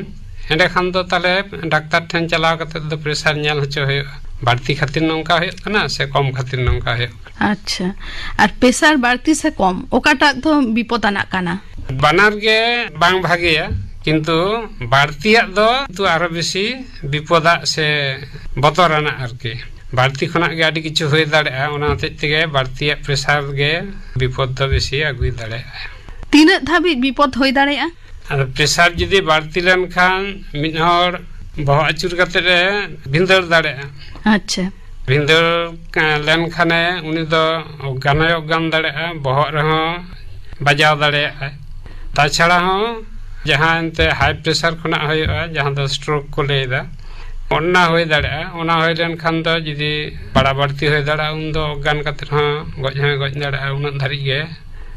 ᱮᱸᱰᱮᱠᱷᱟᱱ ᱫᱚ ᱛᱟᱦᱞᱮ ᱰᱟᱠᱛᱟᱨ ᱴᱷᱮᱱ ᱪᱟᱞᱟᱣ ᱠᱟᱛᱮ ᱫᱚ ᱯᱨᱮᱥᱟᱨ ᱧᱮᱞ ᱦᱚᱪᱚ ᱦᱩᱭᱩᱜᱼᱟ, ᱵᱟᱹᱲᱛᱤ ᱠᱷᱟᱹᱛᱤᱨ ᱱᱚᱝᱠᱟ ᱦᱩᱭᱩᱜ ᱠᱟᱱᱟ ᱥᱮ ᱠᱚᱢ ᱠᱷᱟᱹᱛᱤᱨ ᱱᱚᱝᱠᱟ ᱦᱩᱭᱩᱜ ᱠᱟᱱᱟ᱾ ᱟᱪᱪᱷᱟ, ᱟᱨ ᱯᱨᱮᱥᱟᱨ ᱵᱟᱹᱲᱛᱤ ᱥᱮ ᱠᱚᱢ, ᱚᱠᱟᱴᱟᱜ ᱫᱚ ᱵᱤᱯᱚᱫ ᱟᱱᱟᱜ ᱠᱟᱱᱟ? ᱵᱟᱱᱟᱨ ᱜᱮ ᱵᱟᱝ ᱵᱷᱟᱜᱮᱭᱟ, ᱠᱤᱱᱛᱩ ᱵᱟᱹᱲᱛᱤᱭᱟᱜ ᱫᱚ ᱠᱤᱱᱛᱩ ᱟᱨᱚ ᱵᱮᱥᱤ ᱵᱤᱯᱚᱫᱟᱜ ᱥᱮ ᱵᱚᱛᱚᱨᱟᱱᱟᱜ ᱟᱨᱠᱤ᱾ ᱵᱟᱹᱲᱛᱤ ᱠᱷᱚᱱᱟᱜ ᱜᱮ ᱟᱹᱰᱤ ᱠᱤᱪᱷᱩ ᱦᱩᱭ ᱫᱟᱲᱮᱭᱟᱜᱼᱟ, ᱚᱱᱟ ᱦᱚᱛᱮᱡ ᱛᱮᱜᱮ ᱵᱟᱹᱲᱛᱤᱭᱟᱜ ᱯᱨᱮᱥᱟᱨ ᱜᱮ ᱵᱤᱯᱚᱫ ᱫᱚ ᱵᱮᱥᱤ ᱟᱹᱜᱩᱭ ᱫᱟᱲᱮᱭᱟᱜᱼᱟ᱾ ᱛᱤᱱᱟᱹᱜ ᱫᱷᱟᱹᱵᱤᱡ ᱵᱤᱯᱚᱫ ᱦᱩᱭ ᱫᱟᱲᱮᱭᱟᱜᱼᱟ? ᱟᱫᱚ ᱯᱨᱮᱥᱟᱨ ᱡᱩᱫᱤ ᱵᱟᱹᱲᱛᱤ ᱞᱮᱱᱠᱷᱟᱱ, ᱢᱤᱫ ᱦᱚᱲ ᱵᱚᱦᱚᱜ ᱟᱹᱪᱩᱨ ᱠᱟᱛᱮ ᱮ ᱵᱷᱤᱸᱫᱟᱹᱲ ᱫᱟᱲᱮᱭᱟᱜᱼᱟ᱾ ᱟᱪᱪᱷᱟ᱾ ᱵᱷᱤᱸᱫᱟᱹᱲ, ᱮ, ᱞᱮᱱᱠᱷᱟᱱᱮ ᱩᱱᱤ ᱫᱚ ᱚᱜᱽᱜᱟᱱ ᱦᱚᱸᱭ ᱚᱜᱽᱜᱟᱱ ᱫᱟᱲᱮᱭᱟᱜᱼᱟ, ᱵᱚᱦᱚᱜ ᱨᱮᱦᱚᱸ ᱵᱟᱡᱟᱣ ᱫᱟᱲᱮᱭᱟᱜᱼᱟᱭ᱾ ᱛᱟᱪᱷᱟᱲᱟ ᱦᱚᱸ ᱡᱟᱦᱟᱸ ᱮᱱᱛᱮ ᱦᱟᱭ ᱯᱨᱮᱥᱟᱨ ᱠᱷᱚᱱᱟᱜ ᱦᱩᱭᱩᱜᱼᱟ, ᱡᱟᱦᱟᱸ ᱫᱚ ᱥᱴᱨᱳᱠ ᱠᱚ ᱞᱟᱹᱭ ᱮᱫᱟ, ᱚᱱᱟ ᱦᱩᱭ ᱫᱟᱲᱮᱭᱟᱜᱼᱟ᱾ ᱚᱱᱟ ᱦᱩᱭ ᱞᱮᱱᱠᱷᱟᱱ ᱫᱚ ᱡᱩᱫᱤ ᱵᱟᱲᱟ ᱵᱟᱹᱲᱛᱤ ᱦᱩᱭ ᱫᱟᱲᱮᱭᱟᱜᱼᱟ, ᱩᱱᱫᱚ ᱚᱜᱽᱜᱟᱱ ᱠᱟᱛᱮ ᱦᱚᱸ ᱜᱚᱡ ᱦᱚᱸᱭ ᱜᱚᱡ ᱫᱟᱲᱮᱭᱟᱜᱼᱟ᱾ ᱩᱱᱟᱹᱜ ᱫᱷᱟᱹᱨᱤᱡ ᱜᱮ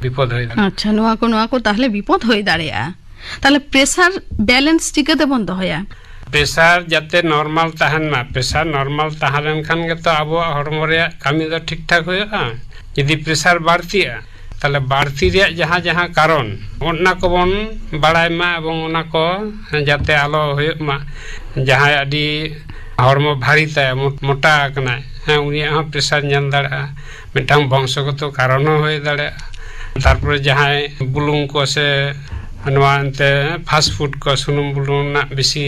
ᱵᱤᱯᱚᱫ ᱦᱩᱭ ᱫᱟᱲᱮᱭᱟᱜᱼᱟ᱾ ᱟᱪᱪᱷᱟ, ᱱᱚᱣᱟ ᱠᱚ, ᱱᱚᱣᱟ ᱠᱚ ᱛᱟᱦᱞᱮ ᱵᱤᱯᱚᱫ ᱦᱩᱭ ᱫᱟᱲᱮᱭᱟᱜᱼᱟ᱾ ᱛᱟᱦᱞᱮ ᱯᱨᱮᱥᱟᱨ ᱵᱮᱞᱮᱱᱥ ᱪᱤᱠᱟᱹ ᱛᱮᱵᱚᱱ ᱫᱚᱦᱚᱭᱟ? ᱯᱨᱮᱥᱟᱨ ᱡᱟᱛᱮ ᱱᱚᱨᱢᱟᱞ ᱛᱟᱦᱮᱱ ᱢᱟ᱾ ᱯᱨᱮᱥᱟᱨ ᱱᱚᱨᱢᱟᱞ ᱛᱟᱦᱮᱸ ᱞᱮᱱᱠᱷᱟᱱ ᱜᱮᱛᱚ ᱟᱵᱚᱣᱟᱜ ᱦᱚᱲᱢᱚ ᱨᱮᱭᱟᱜ ᱠᱟᱹᱢᱤ ᱫᱚ ᱴᱷᱤᱠ ᱴᱷᱟᱠ ᱦᱩᱭᱩᱜᱼᱟ᱾ ᱡᱩᱫᱤ ᱯᱨᱮᱥᱟᱨ ᱵᱟᱹᱲᱛᱤᱜᱼᱟ, ᱛᱟᱦᱞᱮ ᱵᱟᱹᱲᱛᱤ ᱨᱮᱭᱟᱜ ᱡᱟᱦᱟᱸ ᱡᱟᱦᱟᱸ ᱠᱟᱨᱚᱱ, ᱚᱱᱟ ᱠᱚᱵᱚᱱ ᱵᱟᱲᱟᱭ ᱢᱟ ᱮᱵᱚᱝ ᱚᱱᱟ ᱠᱚ ᱡᱟᱛᱮ ᱟᱞᱚ ᱦᱩᱭᱩᱜ ᱢᱟ᱾ ᱡᱟᱦᱟᱸᱭ ᱟᱹᱰᱤ ᱦᱚᱲᱢᱚ ᱵᱷᱟᱨᱤ ᱛᱟᱭᱟ, ᱢᱚ-, ᱢᱚᱴᱟ ᱟᱠᱟᱱᱟᱭ, ᱦᱮᱸ, ᱩᱱᱤᱭᱟᱜ ᱦᱚᱸ ᱯᱨᱮᱥᱟᱨ ᱧᱮᱞ ᱫᱟᱲᱮᱭᱟᱜᱼᱟ᱾ ᱢᱤᱫᱴᱟᱝ ᱵᱚᱝᱥᱚᱜᱚᱛᱚ ᱠᱟᱨᱚᱱ ᱦᱚᱸ ᱦᱩᱭ ᱫᱟᱲᱮᱭᱟᱜᱼᱟ᱾ ᱛᱟᱨᱯᱚᱨᱮ ᱡᱟᱦᱟᱸᱭ ᱵᱩᱞᱩᱝ ᱠᱚ ᱥᱮ ᱱᱚᱣᱟ ᱮᱱᱛᱮ ᱯᱷᱟᱥᱴ ᱯᱷᱩᱰ ᱠᱚ, ᱥᱩᱱᱩᱢ ᱵᱩᱞᱩᱝ ᱨᱮᱱᱟᱜ ᱵᱮᱥᱤ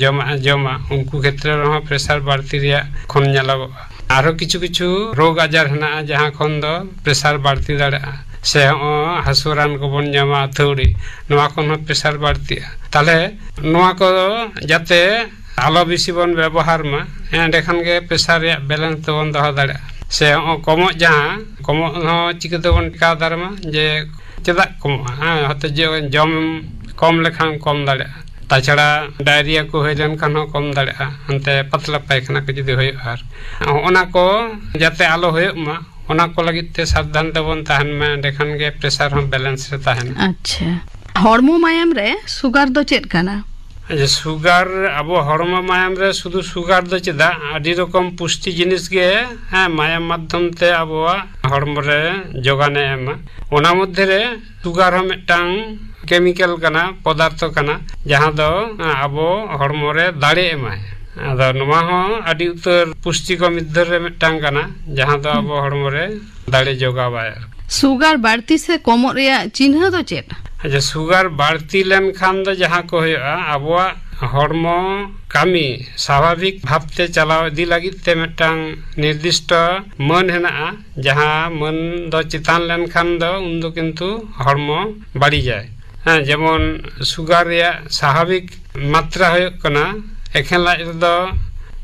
ᱡᱚᱢᱟᱜ ᱮ ᱡᱚᱢᱟ, ᱩᱱᱠᱩ ᱠᱷᱮᱛᱨᱮ ᱨᱮᱦᱚᱸ ᱯᱨᱮᱥᱟᱨ ᱵᱟᱹᱲᱛᱤ ᱨᱮᱭᱟᱜ ᱠᱷᱚᱱ ᱧᱮᱞᱚᱜᱚᱜᱼᱟ᱾ ᱟᱨᱦᱚᱸ ᱠᱤᱪᱷᱩ ᱠᱤᱪᱷᱩ ᱨᱳᱜᱽ ᱟᱡᱟᱨ ᱦᱮᱱᱟᱜᱼᱟ, ᱡᱟᱦᱟᱸ ᱠᱷᱚᱱ ᱫᱚ ᱯᱨᱮᱥᱟᱨ ᱵᱟᱹᱲᱛᱤ ᱫᱟᱲᱮᱭᱟᱜᱼᱟ᱾ ᱥᱮ ᱦᱚᱸᱜᱼᱚ ᱦᱟᱹᱥᱩ ᱨᱟᱱ ᱠᱚᱵᱚᱱ ᱡᱚᱢᱟ, ᱟᱹᱛᱷᱟᱹᱣᱲᱤ, ᱱᱚᱣᱟ ᱠᱷᱚᱱ ᱦᱚᱸ ᱯᱨᱮᱥᱟᱨ ᱵᱟᱹᱲᱛᱤᱜᱼᱟ᱾ ᱛᱟᱦᱚᱞᱮ ᱱᱚᱣᱟ ᱠᱚ ᱡᱟᱛᱮ ᱟᱞᱚ ᱵᱮᱥᱤ ᱵᱚᱱ ᱵᱮᱵᱚᱦᱟᱨ ᱢᱟ, ᱮᱸᱰᱮᱠᱷᱟᱱ ᱜᱮ ᱯᱨᱮᱥᱟᱨ ᱨᱮᱭᱟᱜ ᱵᱮᱞᱮᱱᱥ ᱫᱚᱵᱚᱱ ᱫᱚᱦᱚ ᱫᱟᱲᱮᱭᱟᱜᱼᱟ᱾ ᱥᱮ ᱦᱚᱸᱜᱼᱚ ᱠᱚᱢᱚᱜ ᱡᱟᱦᱟᱸ, ᱠᱚᱢᱚᱜ ᱦᱚᱸ ᱪᱤᱠᱟᱹ ᱛᱮᱵᱚᱱ ᱴᱮᱠᱟᱣ ᱫᱟᱨᱟᱢᱟ? ᱡᱮ ᱪᱮᱫᱟᱜ ᱠᱚᱢᱚᱜᱼᱟ? ᱦᱮᱸ, ᱦᱚᱭᱛᱳ ᱡᱮ ᱡᱚᱢ ᱠᱚᱢ ᱞᱮᱠᱷᱟᱱ ᱠᱚᱢ ᱫᱟᱲᱮᱭᱟᱜᱼᱟ, ᱛᱟᱪᱷᱟᱲᱟ ᱰᱟᱭᱨᱤᱭᱟ ᱠᱚ ᱦᱩᱭ ᱞᱮᱱᱠᱷᱟᱱ ᱦᱚᱸ ᱠᱚᱢ ᱫᱟᱲᱮᱭᱟᱜᱼᱟ, ᱦᱟᱱᱛᱮ ᱯᱟᱛᱞᱟ ᱯᱟᱭᱠᱷᱟᱱᱟ ᱠᱚ ᱡᱩᱫᱤ ᱦᱩᱭᱩᱜᱼᱟ᱾ ᱟᱨ ᱚᱱᱟ ᱠᱚ ᱡᱟᱛᱮ ᱟᱞᱚ ᱦᱩᱭᱩᱜ ᱢᱟ, ᱚᱱᱟ ᱠᱚ ᱞᱟᱹᱜᱤᱫ ᱛᱮ ᱥᱟᱵᱫᱷᱟᱱ ᱛᱮᱵᱚᱱ ᱛᱟᱦᱮᱱ ᱢᱟ, ᱮᱸᱰᱮᱠᱷᱟᱱ ᱜᱮ ᱯᱨᱮᱥᱟᱨ ᱦᱚᱸ ᱵᱮᱞᱮᱱᱥ ᱨᱮ ᱛᱟᱦᱮᱱᱟ᱾ ᱟᱪᱪᱷᱟ, ᱦᱚᱲᱢᱚ ᱢᱟᱭᱟᱢ ᱨᱮ ᱥᱩᱜᱟᱨ ᱫᱚ ᱪᱮᱫ ᱠᱟᱱᱟ? ᱟᱪᱪᱷᱟ, ᱥᱩᱜᱟᱨ, ᱟᱵᱚ ᱦᱚᱲᱢᱚ ᱢᱟᱭᱟᱢ ᱨᱮ ᱥᱩᱫᱷᱩ ᱥᱩᱜᱟᱨ ᱫᱚ ᱪᱮᱫᱟᱜ, ᱟᱹᱰᱤ ᱨᱚᱠᱚᱢ ᱯᱩᱥᱴᱤ ᱡᱤᱱᱤᱥ ᱜᱮ, ᱦᱮᱸ, ᱢᱟᱭᱟᱢ ᱢᱟᱫᱽᱫᱷᱚᱢ ᱛᱮ ᱟᱵᱚᱣᱟᱜ ᱦᱚᱲᱢᱚ ᱨᱮ ᱡᱚᱜᱟᱱᱮ ᱮᱢᱟ᱾ ᱚᱱᱟ ᱢᱚᱫᱽᱫᱷᱮ ᱨᱮ ᱥᱩᱜᱟᱨ ᱦᱚᱸ ᱢᱤᱫᱴᱟᱝ ᱠᱮᱢᱤᱠᱮᱞ ᱠᱟᱱᱟ, ᱯᱚᱫᱟᱨᱛᱷᱚ ᱠᱟᱱᱟ, ᱡᱟᱦᱟᱸ ᱫᱚ ᱟᱵᱚ ᱦᱚᱲᱢᱚ ᱨᱮ ᱫᱟᱲᱮ ᱮᱢᱟᱭ᱾ ᱟᱫᱚ ᱱᱚᱣᱟ ᱦᱚᱸ ᱟᱹᱰᱤ ᱩᱛᱟᱹᱨ ᱯᱩᱥᱴᱤ ᱠᱚ ᱢᱚᱫᱽᱫᱷᱮ ᱨᱮ ᱢᱤᱫᱴᱟᱝ ᱠᱟᱱᱟ, ᱡᱟᱦᱟᱸ ᱫᱚ ᱟᱵᱚ ᱦᱚᱲᱢᱚ ᱨᱮ ᱫᱟᱲᱮ ᱡᱚᱜᱟᱣᱟᱭ᱾ ᱥᱩᱜᱟᱨ ᱵᱟᱹᱲᱛᱤ ᱥᱮ ᱠᱚᱢᱚᱜ ᱨᱮᱭᱟᱜ ᱪᱤᱱᱦᱟᱹ ᱫᱚ ᱪᱮᱫ? ᱟᱪᱪᱷᱟ, ᱥᱩᱜᱟᱨ ᱵᱟᱹᱲᱛᱤ ᱞᱮᱱᱠᱷᱟᱱ ᱫᱚ ᱡᱟᱦᱟᱸ ᱠᱚ ᱦᱩᱭᱩᱜᱼᱟ, ᱟᱵᱚᱣᱟᱜ ᱦᱚᱲᱢᱚ ᱠᱟᱹᱢᱤ ᱥᱟᱵᱷᱟᱵᱤᱠ ᱵᱷᱟᱵᱛᱮ ᱪᱟᱞᱟᱣ ᱤᱫᱤ ᱞᱟᱹᱜᱤᱫ ᱛᱮ ᱢᱤᱫᱴᱟᱝ ᱱᱤᱨᱫᱤᱥᱴᱚ ᱢᱟᱹᱱ ᱦᱮᱱᱟᱜᱼᱟ, ᱡᱟᱦᱟᱸ ᱢᱟᱹᱱ ᱫᱚ ᱪᱮᱛᱟᱱ ᱞᱮᱱᱠᱷᱟᱱ ᱫᱚ ᱩᱱᱫᱚ ᱠᱤᱱᱛᱩ ᱦᱚᱲᱢᱚ ᱵᱟᱹᱲᱤᱡᱟᱭ᱾ ᱦᱮᱸ, ᱡᱮᱢᱚᱱ ᱥᱩᱜᱟᱨ ᱨᱮᱭᱟᱜ ᱥᱟᱵᱷᱟᱵᱤᱠ ᱢᱟᱛᱨᱟ ᱦᱩᱭᱩᱜ ᱠᱟᱱᱟ ᱮᱠᱷᱮᱱ ᱞᱟᱡ ᱨᱮᱫᱚ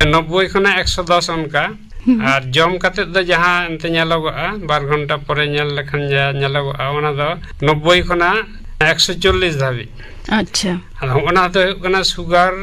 ᱱᱚᱵᱵᱳᱭ ᱠᱷᱚᱱᱟᱜ ᱮᱠᱥᱚ ᱫᱚᱥ ᱚᱱᱠᱟ᱾ ᱦᱩᱸ᱾ ᱟᱨ ᱡᱚᱢ ᱠᱟᱛᱮᱫ ᱫᱚ ᱡᱟᱦᱟᱸ ᱮᱱᱛᱮ ᱧᱮᱞᱚᱜᱚᱜᱼᱟ, ᱵᱟᱨ ᱜᱷᱚᱱᱴᱟ ᱯᱚᱨᱮ ᱧᱮᱞ ᱞᱮᱠᱷᱟᱱ ᱡᱟ ᱧᱮᱞᱚᱜᱚᱜᱼᱟ, ᱚᱱᱟ ᱫᱚ ᱱᱚᱵᱵᱳᱭ ᱠᱷᱚᱱᱟᱜ ᱮᱠᱥᱚ ᱪᱚᱞᱞᱤᱥ ᱫᱷᱟᱹᱵᱤᱡ᱾ ᱟᱪᱪᱷᱟ᱾ ᱟᱫᱚ ᱦᱚᱸᱜᱼᱚ ᱱᱟ ᱫᱚ ᱦᱩᱭᱩᱜ ᱠᱟᱱᱟ ᱥᱩᱜᱟᱨ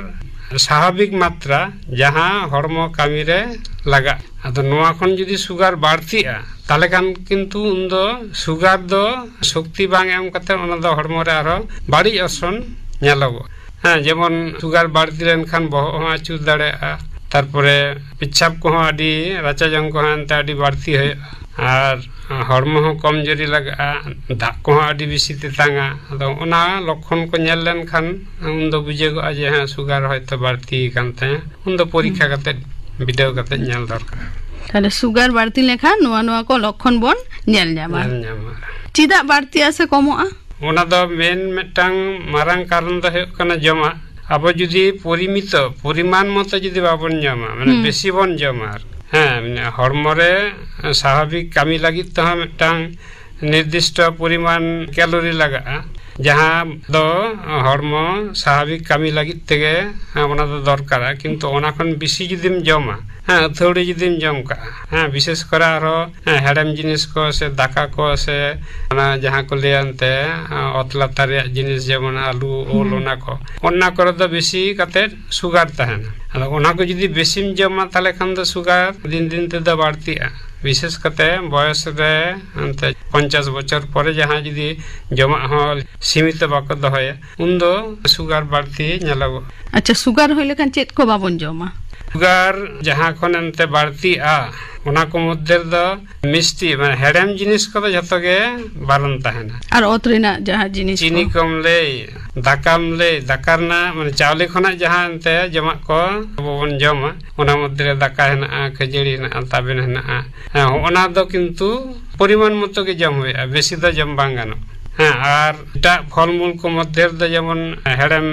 ᱥᱟᱵᱷᱟᱵᱤᱠ ᱢᱟᱛᱨᱟ, ᱡᱟᱦᱟᱸ ᱦᱚᱲᱢᱚ ᱠᱟᱹᱢᱤ ᱨᱮ ᱞᱟᱜᱟᱜ᱾ ᱟᱫᱚ ᱱᱚᱣᱟ ᱠᱷᱚᱱ ᱡᱩᱫᱤ ᱥᱩᱜᱟᱨ ᱵᱟᱹᱲᱛᱤᱜᱼᱟ, ᱛᱟᱦᱚᱞᱮ ᱠᱷᱟᱱ ᱠᱤᱱᱛᱩ ᱩᱱᱫᱚ ᱥᱩᱜᱟᱨ ᱫᱚ ᱥᱚᱠᱛᱤ ᱵᱟᱝ ᱮᱢ ᱠᱟᱛᱮ ᱚᱱᱟ ᱫᱚ ᱦᱚᱲᱢᱚ ᱨᱮ ᱟᱨᱦᱚᱸ ᱵᱟᱹᱲᱤᱡ ᱚᱨᱥᱚᱝ ᱧᱮᱞᱚᱜᱚᱜᱼᱟ᱾ ᱦᱮᱸ, ᱡᱮᱢᱚᱱ ᱥᱩᱜᱟᱨ ᱵᱟᱹᱲᱛᱤ ᱞᱮᱱᱠᱷᱟᱱ ᱵᱚᱦᱚᱜ ᱦᱚᱸ ᱟᱹᱪᱩᱨ ᱫᱟᱲᱮᱭᱟᱜᱼᱟ, ᱛᱟᱨᱯᱚᱨᱮ ᱯᱮᱪᱷᱟᱯ ᱠᱚᱦᱚᱸ ᱟᱹᱰᱤ, ᱨᱟᱪᱟ ᱡᱚᱝ ᱠᱚᱦᱚᱸ ᱮᱱᱛᱮ ᱟᱹᱰᱤ ᱵᱟᱹᱲᱛᱤ ᱦᱩᱭᱩᱜᱼᱟ, ᱟᱨ ᱦᱚᱲᱢᱚ ᱦᱚᱸ ᱠᱚᱢᱡᱩᱨᱤ ᱞᱟᱜᱟᱜᱼᱟ, ᱫᱟᱜ ᱠᱚᱦᱚᱸ ᱟᱹᱰᱤ ᱵᱮᱥᱤ ᱛᱮᱛᱟᱝᱟ᱾ ᱟᱫᱚ ᱚᱱᱟ ᱞᱚᱠᱠᱷᱚᱱ ᱠᱚ ᱧᱮᱞ ᱞᱮᱱᱠᱷᱟᱱ ᱩᱱᱫᱚ ᱵᱩᱡᱷᱟᱹᱜᱚᱜᱼᱟ ᱡᱮ ᱦᱮᱸ, ᱥᱩᱜᱟᱨ ᱦᱚᱭᱛᱳ ᱵᱟᱹᱲᱛᱤ ᱟᱠᱟᱱ ᱛᱟᱭᱟ᱾ ᱩᱱᱫᱚ ᱯᱚᱨᱤᱠᱠᱷᱟ ᱠᱟᱛᱮ, ᱵᱤᱰᱟᱹᱣ ᱠᱟᱛᱮ ᱧᱮᱞ ᱫᱚᱨᱠᱟᱨ᱾ ᱛᱟᱦᱞᱮ ᱥᱩᱜᱟᱨ ᱵᱟᱹᱲᱛᱤ ᱞᱮᱠᱷᱟᱱ ᱱᱚᱣᱟ ᱱᱚᱣᱟ ᱠᱚ ᱞᱚᱠᱠᱷᱚᱱ ᱵᱚᱱ ᱧᱮᱞ ᱧᱟᱢᱟ᱾ ᱧᱮᱞ ᱧᱟᱢᱟ᱾ ᱪᱮᱫᱟᱜ ᱵᱟᱹᱲᱛᱤᱜᱼᱟ ᱥᱮ ᱠᱚᱢᱚᱜᱼᱟ? ᱚᱱᱟ ᱫᱚ ᱢᱮᱱ ᱢᱤᱫᱴᱟᱝ ᱢᱟᱨᱟᱝ ᱠᱟᱨᱚᱱ ᱫᱚ ᱦᱩᱭᱩᱜ ᱠᱟᱱᱟ ᱡᱚᱢᱟᱜ᱾ ᱟᱵᱚ ᱡᱩᱫᱤ ᱯᱚᱨᱤᱢᱤᱛᱚ, ᱯᱚᱨᱤᱢᱟᱱ ᱢᱚᱛᱚ ᱡᱩᱫᱤ ᱵᱟᱵᱚᱱ ᱡᱚᱢᱟ, ᱢᱟᱱᱮ ᱦᱩᱸ᱾ ᱵᱮᱥᱤ ᱵᱚᱱ ᱡᱚᱢᱟ, ᱟᱨ ᱦᱮᱸ, ᱢᱟᱱᱮ ᱦᱚᱲᱢᱚ ᱨᱮ ᱥᱟᱵᱷᱟᱵᱤᱠ ᱠᱟᱹᱢᱤ ᱞᱟᱹᱜᱤᱫ ᱛᱮᱦᱚᱸ ᱢᱤᱫᱴᱟᱝ ᱱᱤᱨᱫᱤᱥᱴᱚ ᱯᱚᱨᱤᱢᱟᱱ ᱠᱮᱞᱳᱨᱤ ᱞᱟᱜᱟᱜᱼᱟ, ᱡᱟᱦᱟᱸ ᱫᱚ ᱦᱚᱲᱢᱚ ᱥᱟᱵᱷᱟᱵᱤᱠ ᱠᱟᱹᱢᱤ ᱞᱟᱹᱜᱤᱫ ᱛᱮᱜᱮ, ᱦᱮᱸ, ᱚᱱᱟ ᱫᱚ ᱫᱚᱨᱠᱟᱨᱟ᱾ ᱠᱤᱱᱛᱩ ᱚᱱᱟ ᱠᱷᱚᱱ ᱵᱮᱥᱤ ᱡᱩᱫᱤᱢ ᱡᱚᱢᱟ, ᱦᱮᱸ, ᱟᱹᱛᱷᱟᱹᱣᱲᱤ ᱡᱩᱫᱤᱢ ᱡᱚᱢ ᱠᱟᱜᱼᱟ, ᱦᱮᱸ, ᱵᱤᱥᱮᱥ ᱠᱚᱨᱮ ᱟᱨᱦᱚᱸ, ᱦᱮᱸ, ᱦᱮᱲᱮᱢ ᱡᱤᱱᱤᱥ ᱠᱚ ᱥᱮ ᱫᱟᱠᱟ ᱠᱚ ᱥᱮ ᱚᱱᱟ ᱡᱟᱦᱟᱸ ᱠᱚ ᱞᱟᱹᱭᱟ ᱮᱱᱛᱮ, ᱦᱮᱸ, ᱚᱛ ᱞᱟᱛᱟᱨ ᱨᱮᱭᱟᱜ ᱡᱤᱱᱤᱥ, ᱡᱮᱢᱚᱱ ᱟᱹᱞᱩ, ᱳᱞ, ᱦᱩᱸ᱾ ᱚᱱᱟ ᱠᱚ, ᱚᱱᱟ ᱠᱚᱨᱮ ᱫᱚ ᱵᱮᱥᱤ ᱠᱟᱛᱮ ᱥᱩᱜᱟᱨ ᱛᱟᱦᱮᱱᱟ᱾ ᱟᱫᱚ ᱚᱱᱟ ᱠᱚ ᱡᱩᱫᱤ ᱵᱮᱥᱤᱢ ᱡᱚᱢᱟ, ᱛᱟᱦᱚᱞᱮ ᱠᱷᱟᱱ ᱫᱚ ᱥᱩᱜᱟᱨ ᱫᱤᱱ ᱫᱤᱱ ᱛᱮᱫᱚ ᱵᱟᱹᱲᱛᱤᱜᱼᱟ᱾ ᱵᱤᱥᱮᱥ ᱠᱟᱛᱮ ᱵᱚᱭᱚᱥ ᱨᱮ ᱮᱱᱛᱮ ᱯᱚᱧᱪᱟᱥ ᱵᱚᱪᱷᱚᱨ ᱯᱚᱨᱮ ᱡᱟᱦᱟᱸᱭ ᱡᱩᱫᱤ ᱡᱚᱢᱟᱜ ᱦᱚᱸ ᱥᱤᱢᱤᱛ ᱵᱟᱠᱚ ᱫᱚᱦᱚᱭᱟ, ᱩᱱᱫᱚ ᱥᱩᱜᱟᱨ ᱵᱟᱹᱲᱛᱤ ᱧᱮᱞᱚᱜᱚᱜᱼᱟ᱾ ᱟᱪᱪᱷᱟ, ᱥᱩᱜᱟᱨ ᱦᱩᱭ ᱞᱮᱠᱷᱟᱱ ᱪᱮᱫ ᱠᱚ ᱵᱟᱵᱚᱱ ᱡᱚᱢᱟ? ᱥᱩᱜᱟᱨ ᱡᱟᱦᱟᱸ ᱠᱷᱚᱱ ᱮᱱᱛᱮ ᱵᱟᱹᱲᱛᱤᱜᱼᱟ, ᱚᱱᱟ ᱠᱚ ᱢᱚᱫᱽᱫᱷᱮ ᱨᱮᱫᱚ ᱢᱤᱥᱴᱤ, ᱢᱟᱱᱮ ᱦᱮᱲᱮᱢ ᱡᱤᱱᱤᱥ ᱠᱚᱫᱚ ᱡᱷᱚᱛᱚ ᱜᱮ ᱵᱟᱨᱚᱱ ᱛᱟᱦᱮᱱᱟ᱾ ᱟᱨ ᱚᱛ ᱨᱮᱱᱟᱜ ᱡᱟᱦᱟᱸ ᱡᱤᱱᱤᱥ ᱪᱤᱱᱤ ᱠᱚ? ᱠᱚᱢ ᱞᱟᱹᱭ, ᱫᱟᱠᱟᱢ ᱞᱟᱹᱭ, ᱫᱟᱠᱟ ᱨᱮᱱᱟᱜ, ᱢᱟᱱᱮ ᱪᱟᱣᱞᱮ ᱠᱷᱚᱱᱟᱜ ᱡᱟᱦᱟᱸ ᱮᱱᱛᱮ ᱡᱚᱢᱟᱜ ᱠᱚ ᱟᱵᱚ ᱵᱚᱱ ᱡᱚᱢᱟ, ᱚᱱᱟ ᱢᱚᱫᱽᱫᱷᱮ ᱨᱮ ᱫᱟᱠᱟ ᱦᱮᱱᱟᱜᱼᱟ, ᱠᱷᱟᱹᱡᱟᱹᱲᱤ ᱦᱮᱱᱟᱜᱼᱟ, ᱛᱟᱵᱮᱱ ᱦᱮᱱᱟᱜᱼᱟ᱾ ᱦᱮᱸ, ᱦᱚᱸᱜᱼᱚ ᱱᱟ ᱫᱚ ᱠᱤᱱᱛᱩ ᱯᱚᱨᱤᱢᱟᱱ ᱢᱚᱛᱚ ᱜᱮ ᱡᱚᱢ ᱦᱩᱭᱩᱜᱼᱟ, ᱵᱮᱥᱤ ᱫᱚ ᱡᱚᱢ ᱵᱟᱝ ᱜᱟᱱᱚᱜᱼᱟ᱾ ᱦᱮᱸ, ᱟᱨ ᱮᱴᱟᱜ ᱯᱷᱚᱞᱢᱩᱞ ᱠᱚ ᱢᱚᱫᱽᱫᱷᱮ ᱨᱮᱫᱚ ᱡᱮᱢᱚᱱ ᱦᱮᱲᱮᱢ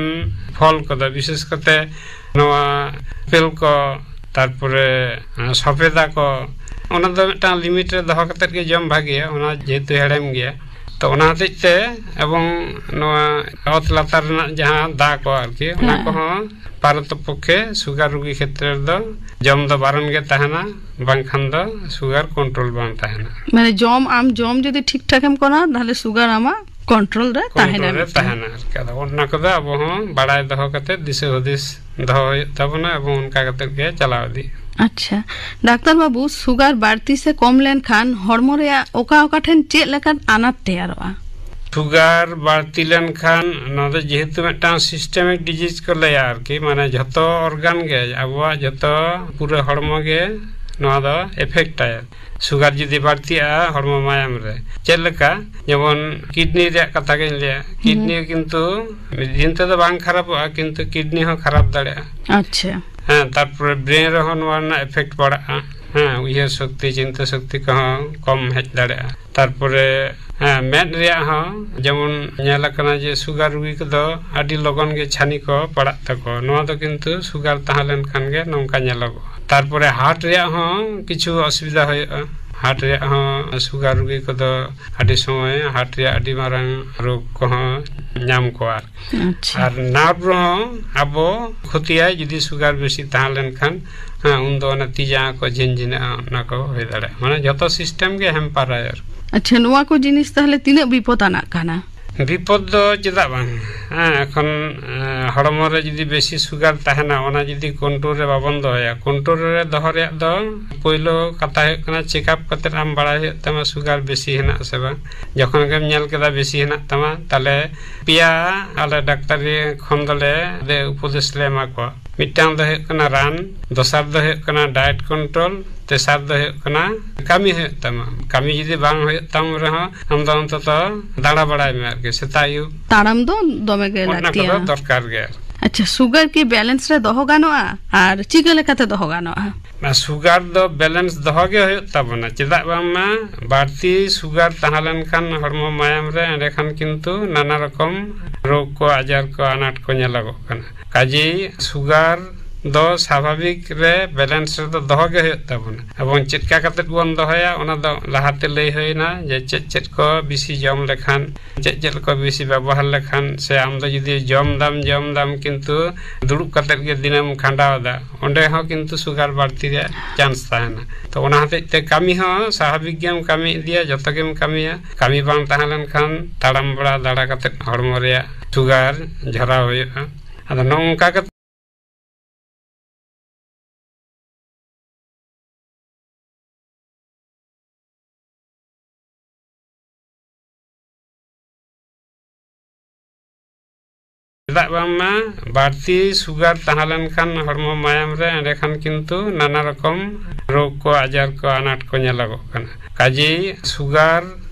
ᱯᱷᱚᱞ ᱠᱚᱫᱚ, ᱵᱤᱥᱮᱥ ᱠᱟᱛᱮ ᱱᱚᱣᱟ ᱟᱯᱮᱞ ᱠᱚ, ᱛᱟᱨᱯᱚᱨᱮ, ᱮᱸ, ᱥᱚᱯᱮᱫᱟ ᱠᱚ, ᱚᱱᱟ ᱫᱚ ᱢᱤᱫᱴᱟᱝ ᱞᱤᱢᱤᱴ ᱨᱮ ᱫᱚᱦᱚ ᱠᱟᱛᱮᱫ ᱜᱮ ᱡᱚᱢ ᱵᱷᱟᱜᱮᱭᱟ, ᱚᱱᱟ ᱡᱮᱦᱮᱛᱩ ᱦᱮᱲᱮᱢ ᱜᱮᱭᱟ᱾ ᱛᱚ ᱚᱱᱟ ᱦᱚᱛᱮᱡ ᱛᱮ, ᱮᱵᱚᱝ ᱱᱚᱣᱟ ᱚᱛ ᱞᱟᱛᱟᱨ ᱨᱮᱱᱟᱜ ᱡᱟᱦᱟᱸ ᱫᱟ ᱠᱚ ᱟᱨᱠᱤ, ᱚᱱᱟ ᱦᱮᱸ᱾ ᱠᱚᱦᱚᱸ ᱯᱟᱨᱚᱛᱚᱯᱚᱠᱠᱷᱮ ᱥᱩᱜᱟᱨ ᱨᱩᱜᱤ ᱠᱷᱮᱛᱨᱮ ᱨᱮᱫᱚ ᱡᱚᱢ ᱫᱚ ᱵᱟᱨᱚᱱ ᱜᱮ ᱛᱟᱦᱮᱱᱟ, ᱵᱟᱝᱠᱷᱟᱱ ᱫᱚ ᱥᱩᱜᱟᱨ ᱠᱚᱱᱴᱨᱳᱞ ᱵᱟᱝ ᱛᱟᱦᱮᱱᱟ᱾ ᱢᱟᱱᱮ ᱡᱚᱢ, ᱟᱢ ᱡᱚᱢ ᱡᱩᱫᱤ ᱴᱷᱤᱠ ᱴᱷᱟᱠ ᱮᱢ ᱠᱚᱨᱟᱣᱟ, ᱛᱟᱦᱞᱮ ᱥᱩᱜᱟᱨ ᱟᱢᱟᱜ ᱠᱚᱱᱴᱨᱳᱞ ᱨᱮ ᱛᱟᱦᱮᱱᱟ ᱠᱚᱱᱴᱨᱳᱞ ᱨᱮ ᱢᱤᱫᱴᱮᱱ᱾ ᱛᱟᱦᱮᱱᱟ ᱟᱨᱠᱤ᱾ ᱟᱫᱚ ᱚᱱᱟ ᱠᱚᱫᱚ ᱟᱵᱚ ᱦᱚᱸ ᱵᱟᱲᱟᱭ ᱫᱚᱦᱚ ᱠᱟᱛᱮ, ᱫᱤᱥᱟᱹ ᱦᱩᱫᱤᱥ ᱫᱚᱦᱚ ᱦᱩᱭᱩᱜ ᱛᱟᱵᱚᱱᱟ, ᱮᱵᱚᱝ ᱚᱱᱠᱟ ᱠᱟᱛᱮ ᱜᱮ ᱪᱟᱞᱟᱣ ᱤᱫᱤ᱾ ᱟᱪᱪᱷᱟ, ᱰᱟᱠᱛᱟᱨ ᱵᱟᱹᱵᱩ, ᱥᱩᱜᱟᱨ ᱵᱟᱹᱲᱛᱤ ᱥᱮ ᱠᱚᱢ ᱞᱮᱱᱠᱷᱟᱱ ᱦᱚᱲᱢᱚ ᱨᱮᱭᱟᱜ ᱚᱠᱟ ᱚᱠᱟ ᱴᱷᱮᱱ ᱪᱮᱫ ᱞᱮᱠᱟᱱ ᱟᱱᱟᱴ ᱛᱮᱭᱟᱨᱚᱜᱼᱟ? ᱥᱩᱜᱟᱨ ᱵᱟᱹᱲᱛᱤ ᱞᱮᱱᱠᱷᱟᱱ, ᱱᱚᱣᱟ ᱫᱚ ᱡᱮᱦᱮᱛᱩ ᱢᱤᱫᱴᱟᱝ ᱥᱤᱥᱴᱮᱢᱤᱠ ᱰᱤᱡᱤᱡᱽ ᱠᱚ ᱞᱟᱹᱭᱟ ᱟᱨᱠᱤ, ᱢᱟᱱᱮ ᱡᱷᱚᱛᱚ ᱚᱨᱜᱟᱱ ᱜᱮ, ᱟᱵᱚᱣᱟᱜ ᱡᱷᱚᱛᱚ ᱯᱩᱨᱟᱹ ᱦᱚᱲᱢᱚ ᱜᱮ ᱱᱚᱣᱟ ᱫᱚ ᱮᱯᱷᱮᱠᱴ ᱟᱭ᱾ ᱥᱩᱜᱟᱨ ᱡᱩᱫᱤ ᱵᱟᱹᱲᱛᱤᱜᱼᱟ ᱦᱚᱲᱢᱚ ᱢᱟᱭᱟᱢ ᱨᱮ, ᱪᱮᱫ ᱞᱮᱠᱟ? ᱡᱮᱢᱚᱱ ᱠᱤᱰᱱᱤ ᱨᱮᱭᱟᱜ ᱠᱟᱛᱷᱟ ᱜᱤᱧ ᱞᱟᱹᱭᱟ᱾ ᱦᱩᱸ᱾ ᱠᱤᱰᱱᱤ ᱠᱤᱱᱛᱩ ᱢᱤᱫ ᱫᱤᱱ ᱛᱮᱫᱚ ᱵᱟᱝ ᱠᱷᱟᱨᱟᱯᱚᱜᱼᱟ, ᱠᱤᱱᱛᱩ ᱠᱤᱰᱱᱤ ᱦᱚᱸ ᱠᱷᱟᱨᱟᱯ ᱫᱟᱲᱮᱭᱟᱜᱼᱟ᱾ ᱟᱪᱪᱷᱟ᱾ ᱦᱮᱸ, ᱛᱟᱨᱯᱚᱨᱮ ᱵᱨᱮᱱ ᱨᱮᱦᱚᱸ ᱱᱚᱣᱟ ᱨᱮᱱᱟᱜ ᱮᱯᱷᱮᱠᱴ ᱯᱟᱲᱟᱜᱼᱟ᱾ ᱦᱮᱸ, ᱩᱭᱦᱟᱹᱨ ᱥᱚᱠᱛᱤ, ᱪᱤᱱᱛᱟᱹ ᱥᱚᱠᱛᱤ ᱠᱚᱦᱚᱸ ᱠᱚᱢ ᱦᱮᱡ ᱫᱟᱲᱮᱭᱟᱜᱼᱟ᱾ ᱛᱟᱨᱯᱚᱨᱮ, ᱦᱮᱸ, ᱢᱮᱫ ᱨᱮᱭᱟᱜ ᱦᱚᱸ ᱡᱮᱢᱚᱱ ᱧᱮᱞ ᱟᱠᱟᱱᱟ ᱡᱮ ᱥᱩᱜᱟᱨ ᱨᱩᱜᱤ ᱠᱚᱫᱚ ᱟᱹᱰᱤ ᱞᱚᱜᱚᱱ ᱜᱮ ᱪᱷᱟᱹᱱᱤ ᱠᱚ ᱯᱟᱲᱟᱜ ᱛᱟᱠᱚᱣᱟ᱾ ᱱᱚᱣᱟ ᱫᱚ ᱠᱤᱱᱛᱩ ᱥᱩᱜᱟᱨ ᱛᱟᱦᱮᱸ ᱞᱮᱱᱠᱷᱟᱱ ᱜᱮ ᱱᱚᱝᱠᱟ ᱧᱮᱞᱚᱜᱚᱜᱼᱟ᱾ ᱛᱟᱨᱯᱚᱨᱮ ᱦᱟᱨᱴ ᱨᱮᱭᱟᱜ ᱦᱚᱸ ᱠᱤᱪᱷᱩ ᱚᱥᱩᱵᱤᱫᱷᱟ ᱦᱩᱭᱩᱜᱼᱟ᱾ ᱦᱟᱨᱴ ᱨᱮᱭᱟᱜ ᱦᱚᱸ, ᱥᱩᱜᱟᱨ ᱨᱩᱜᱤ ᱠᱚᱫᱚ ᱟᱹᱰᱤ ᱥᱚᱢᱚᱭ ᱦᱟᱨᱴ ᱨᱮᱭᱟᱜ ᱟᱹᱰᱤ ᱢᱟᱨᱟᱝ ᱨᱳᱜᱽ ᱠᱚᱦᱚᱸ ᱧᱟᱢ ᱠᱚᱣᱟ᱾ ᱟᱪᱪᱷᱟ᱾ ᱟᱨ ᱱᱟᱨᱵᱷ ᱨᱮᱦᱚᱸ ᱟᱵᱚ ᱠᱷᱚᱛᱤᱭᱟᱭ, ᱡᱩᱫᱤ ᱥᱩᱜᱟᱨ ᱵᱮᱥᱤ ᱛᱟᱦᱮᱸ ᱞᱮᱱᱠᱷᱟᱱ, ᱦᱮᱸ, ᱩᱱᱫᱚ ᱚᱱᱟ ᱛᱤ ᱡᱟᱸᱜᱟ ᱠᱚ ᱡᱷᱤᱱᱡᱷᱤᱱᱟᱜᱼᱟ, ᱚᱱᱟ ᱠᱚ ᱦᱩᱭ ᱫᱟᱲᱮᱭᱟᱜᱼᱟ᱾ ᱢᱟᱱᱮ ᱡᱷᱚᱛᱚ ᱥᱤᱥᱴᱮᱢ ᱜᱮ ᱦᱮᱢᱯᱟᱨᱟᱭ ᱟᱨ ᱟᱪᱪᱷᱟ, ᱱᱚᱣᱟ ᱠᱚ ᱡᱤᱱᱤᱥ ᱛᱟᱦᱞᱮ ᱛᱤᱱᱟᱹᱜ ᱵᱤᱯᱚᱫ ᱟᱱᱟᱜ ᱠᱟᱱᱟ? ᱵᱤᱯᱚᱫ ᱫᱚ ᱪᱮᱫᱟᱜ ᱵᱟᱝ? ᱦᱮᱸ, ᱮᱠᱷᱚᱱ, ᱮ, ᱦᱚᱲᱢᱚ ᱨᱮ ᱡᱩᱫᱤ ᱵᱮᱥᱤ ᱥᱩᱜᱟᱨ ᱛᱟᱦᱮᱱᱟ, ᱚᱱᱟ ᱡᱩᱫᱤ ᱠᱚᱱᱴᱨᱳᱞ ᱨᱮ ᱵᱟᱵᱚᱱ ᱫᱚᱦᱚᱭᱟ, ᱠᱚᱱᱴᱨᱳᱞ ᱨᱮ ᱫᱚᱦᱚ ᱨᱮᱭᱟᱜ ᱫᱚ ᱯᱳᱭᱞᱳ ᱠᱟᱛᱷᱟ ᱦᱩᱭᱩᱜ ᱠᱟᱱᱟ, ᱪᱮᱠᱟᱯ ᱠᱟᱛᱮ ᱟᱢ ᱵᱟᱲᱟᱭ ᱦᱩᱭᱩᱜ ᱛᱟᱢᱟ ᱥᱩᱜᱟᱨ ᱵᱮᱥᱤ ᱦᱮᱱᱟᱜ ᱥᱮ ᱵᱟᱝ᱾ ᱡᱚᱠᱷᱚᱱ ᱜᱮᱢ ᱧᱮᱞ ᱠᱮᱫᱟ ᱵᱮᱥᱤ ᱦᱮᱱᱟᱜ ᱛᱟᱢᱟ, ᱛᱟᱦᱞᱮ ᱯᱮᱭᱟ ᱟᱞᱮ ᱰᱟᱠᱛᱟᱨᱤ ᱠᱷᱚᱱ ᱫᱚᱞᱮ ᱩᱯᱚᱫᱮᱥ ᱞᱮ ᱮᱢᱟ ᱠᱚᱣᱟ᱾ ᱢᱤᱫᱴᱟᱝ ᱫᱚ ᱦᱩᱭᱩᱜ ᱠᱟᱱᱟ ᱨᱟᱱ, ᱫᱚᱥᱟᱨ ᱫᱚ ᱦᱩᱭᱩᱜ ᱠᱟᱱᱟ ᱰᱟᱭᱮᱴ ᱠᱚᱱᱴᱨᱳᱞ, ᱛᱮᱥᱟᱨ ᱫᱚ ᱦᱩᱭᱩᱜ ᱠᱟᱱᱟ ᱠᱟᱹᱢᱤ ᱦᱩᱭᱩᱜ ᱛᱟᱢᱟ᱾ ᱠᱟᱹᱢᱤ ᱡᱩᱫᱤ ᱵᱟᱝ ᱦᱩᱭᱩᱜ ᱛᱟᱢ ᱨᱮᱦᱚᱸ, ᱟᱢ ᱫᱚ ᱚᱱᱛᱚᱛᱚ ᱫᱟᱬᱟ ᱵᱟᱲᱟᱭ ᱢᱮ ᱟᱨᱠᱤ, ᱥᱮᱛᱟᱜ ᱟᱹᱭᱩᱵ᱾ ᱛᱟᱲᱟᱢ ᱫᱚ ᱫᱚᱢᱮ ᱜᱮ ᱚᱱᱟ ᱞᱟᱹᱠᱛᱤᱭᱟ᱾ ᱠᱚᱫᱚ ᱫᱚᱨᱠᱟᱨ ᱜᱮ᱾ ᱟᱪᱪᱷᱟ, ᱥᱩᱜᱟᱨ ᱠᱤ ᱵᱮᱞᱮᱱᱥ ᱨᱮ ᱫᱚᱦᱚ ᱜᱟᱱᱚᱜᱼᱟ? ᱟᱨ ᱪᱤᱠᱟᱹ ᱞᱮᱠᱟᱛᱮ ᱫᱚᱦᱚ ᱜᱟᱱᱚᱜᱼᱟ? ᱚᱱᱟ ᱥᱩᱜᱟᱨ ᱫᱚ ᱵᱮᱞᱮᱱᱥ ᱫᱚᱦᱚ ᱜᱮ ᱦᱩᱭᱩᱜ ᱛᱟᱵᱚᱱᱟ᱾ ᱪᱮᱫᱟᱜ ᱵᱟᱝᱢᱟ ᱵᱟᱹᱲᱛᱤ ᱥᱩᱜᱟᱨ ᱛᱟᱦᱮᱸ ᱞᱮᱱᱠᱷᱟᱱ ᱦᱚᱲᱢᱚ ᱢᱟᱭᱟᱢ ᱨᱮ, ᱮᱸᱰᱮᱠᱷᱟᱱ ᱠᱤᱱᱛᱩ ᱱᱟᱱᱟ ᱨᱚᱠᱚᱢ ᱨᱳᱜᱽ ᱠᱚ, ᱟᱡᱟᱨ ᱠᱚ, ᱟᱱᱟᱴ ᱠᱚ ᱧᱮᱞᱚᱜᱚᱜ ᱠᱟᱱᱟ᱾ ᱠᱟᱡᱮᱭ ᱥᱩᱜᱟᱨ ᱫᱚ ᱥᱟᱵᱷᱟᱵᱤᱠ ᱨᱮ ᱵᱮᱞᱮᱱᱥ ᱨᱮᱫᱚ ᱫᱚᱦᱚ ᱜᱮ ᱦᱩᱭᱩᱜ ᱛᱟᱵᱚᱱᱟ᱾ ᱮᱵᱚᱝ ᱪᱮᱫ ᱞᱮᱠᱟ ᱠᱟᱛᱮ ᱵᱚᱱ ᱫᱚᱦᱚᱭᱟ, ᱚᱱᱟ ᱫᱚ ᱞᱟᱦᱟᱛᱮ ᱞᱟᱹᱭ ᱦᱩᱭᱱᱟ ᱡᱮ ᱪᱮᱫ ᱪᱮᱫ ᱠᱚ ᱵᱮᱥᱤ ᱡᱚᱢ ᱞᱮᱠᱷᱟᱱ, ᱪᱮᱫ ᱪᱮᱫ ᱠᱚ ᱵᱮᱥᱤ ᱵᱮᱵᱚᱦᱟᱨ ᱞᱮᱠᱷᱟᱱ, ᱥᱮ ᱟᱢ ᱫᱚ ᱡᱩᱫᱤ ᱡᱚᱢ ᱫᱟᱢ, ᱡᱚᱢ ᱫᱟᱢ ᱠᱤᱱᱛᱩ ᱫᱩᱲᱩᱵ ᱠᱟᱛᱮ ᱜᱮ ᱫᱤᱱᱮᱢ ᱠᱷᱟᱸᱰᱟᱣ ᱮᱫᱟ, ᱚᱸᱰᱮ ᱦᱚᱸ ᱠᱤᱱᱛᱩ ᱥᱩᱜᱟᱨ ᱵᱟᱹᱲᱛᱤ ᱨᱮᱭᱟᱜ ᱪᱟᱱᱥ ᱛᱟᱦᱮᱱᱟ᱾ ᱛᱚ ᱚᱱᱟ ᱦᱚᱛᱮᱡ ᱛᱮ ᱠᱟᱹᱢᱤ ᱦᱚᱸ ᱥᱟᱵᱷᱟᱵᱤᱠ ᱜᱮᱢ ᱠᱟᱹᱢᱤ ᱤᱫᱤᱭᱟ, ᱡᱚᱛᱚ ᱜᱮᱢ ᱠᱟᱹᱢᱤᱭᱟ᱾ ᱠᱟᱹᱢᱤ ᱵᱟᱝ ᱛᱟᱦᱮᱸ ᱞᱮᱱᱠᱷᱟᱱ ᱛᱟᱲᱟᱢ ᱵᱟᱲᱟ, ᱫᱟᱬᱟ ᱠᱟᱛᱮ ᱦᱚᱲᱢᱚ ᱨᱮᱭᱟᱜ ᱥᱩᱜᱟᱨ ᱡᱷᱚᱨᱟᱣ ᱦᱩᱭᱩᱜᱼᱟ᱾ ᱟᱫᱚ ᱱᱚᱜᱼᱚ ᱱᱚᱝᱠᱟ ᱠᱟᱛᱮ ᱪᱮᱫᱟᱜ ᱵᱟᱝᱢᱟ ᱵᱟᱹᱲᱛᱤ ᱥᱩᱜᱟᱨ ᱛᱟᱦᱮᱸ ᱞᱮᱱᱠᱷᱟᱱ ᱦᱚᱲᱢᱚ ᱢᱟᱭᱟᱢ ᱨᱮ, ᱮᱸᱰᱮᱠᱷᱟᱱ ᱠᱤᱱᱛᱩ ᱱᱟᱱᱟ ᱨᱚᱠᱚᱢ ᱨᱳᱜᱽ ᱠᱚ, ᱟᱡᱟᱨ ᱠᱚ, ᱟᱱᱟᱴ ᱠᱚ ᱧᱮᱞᱚᱜᱚᱜ ᱠᱟᱱᱟ᱾ ᱠᱟᱡᱮᱭ ᱥᱩᱜᱟᱨ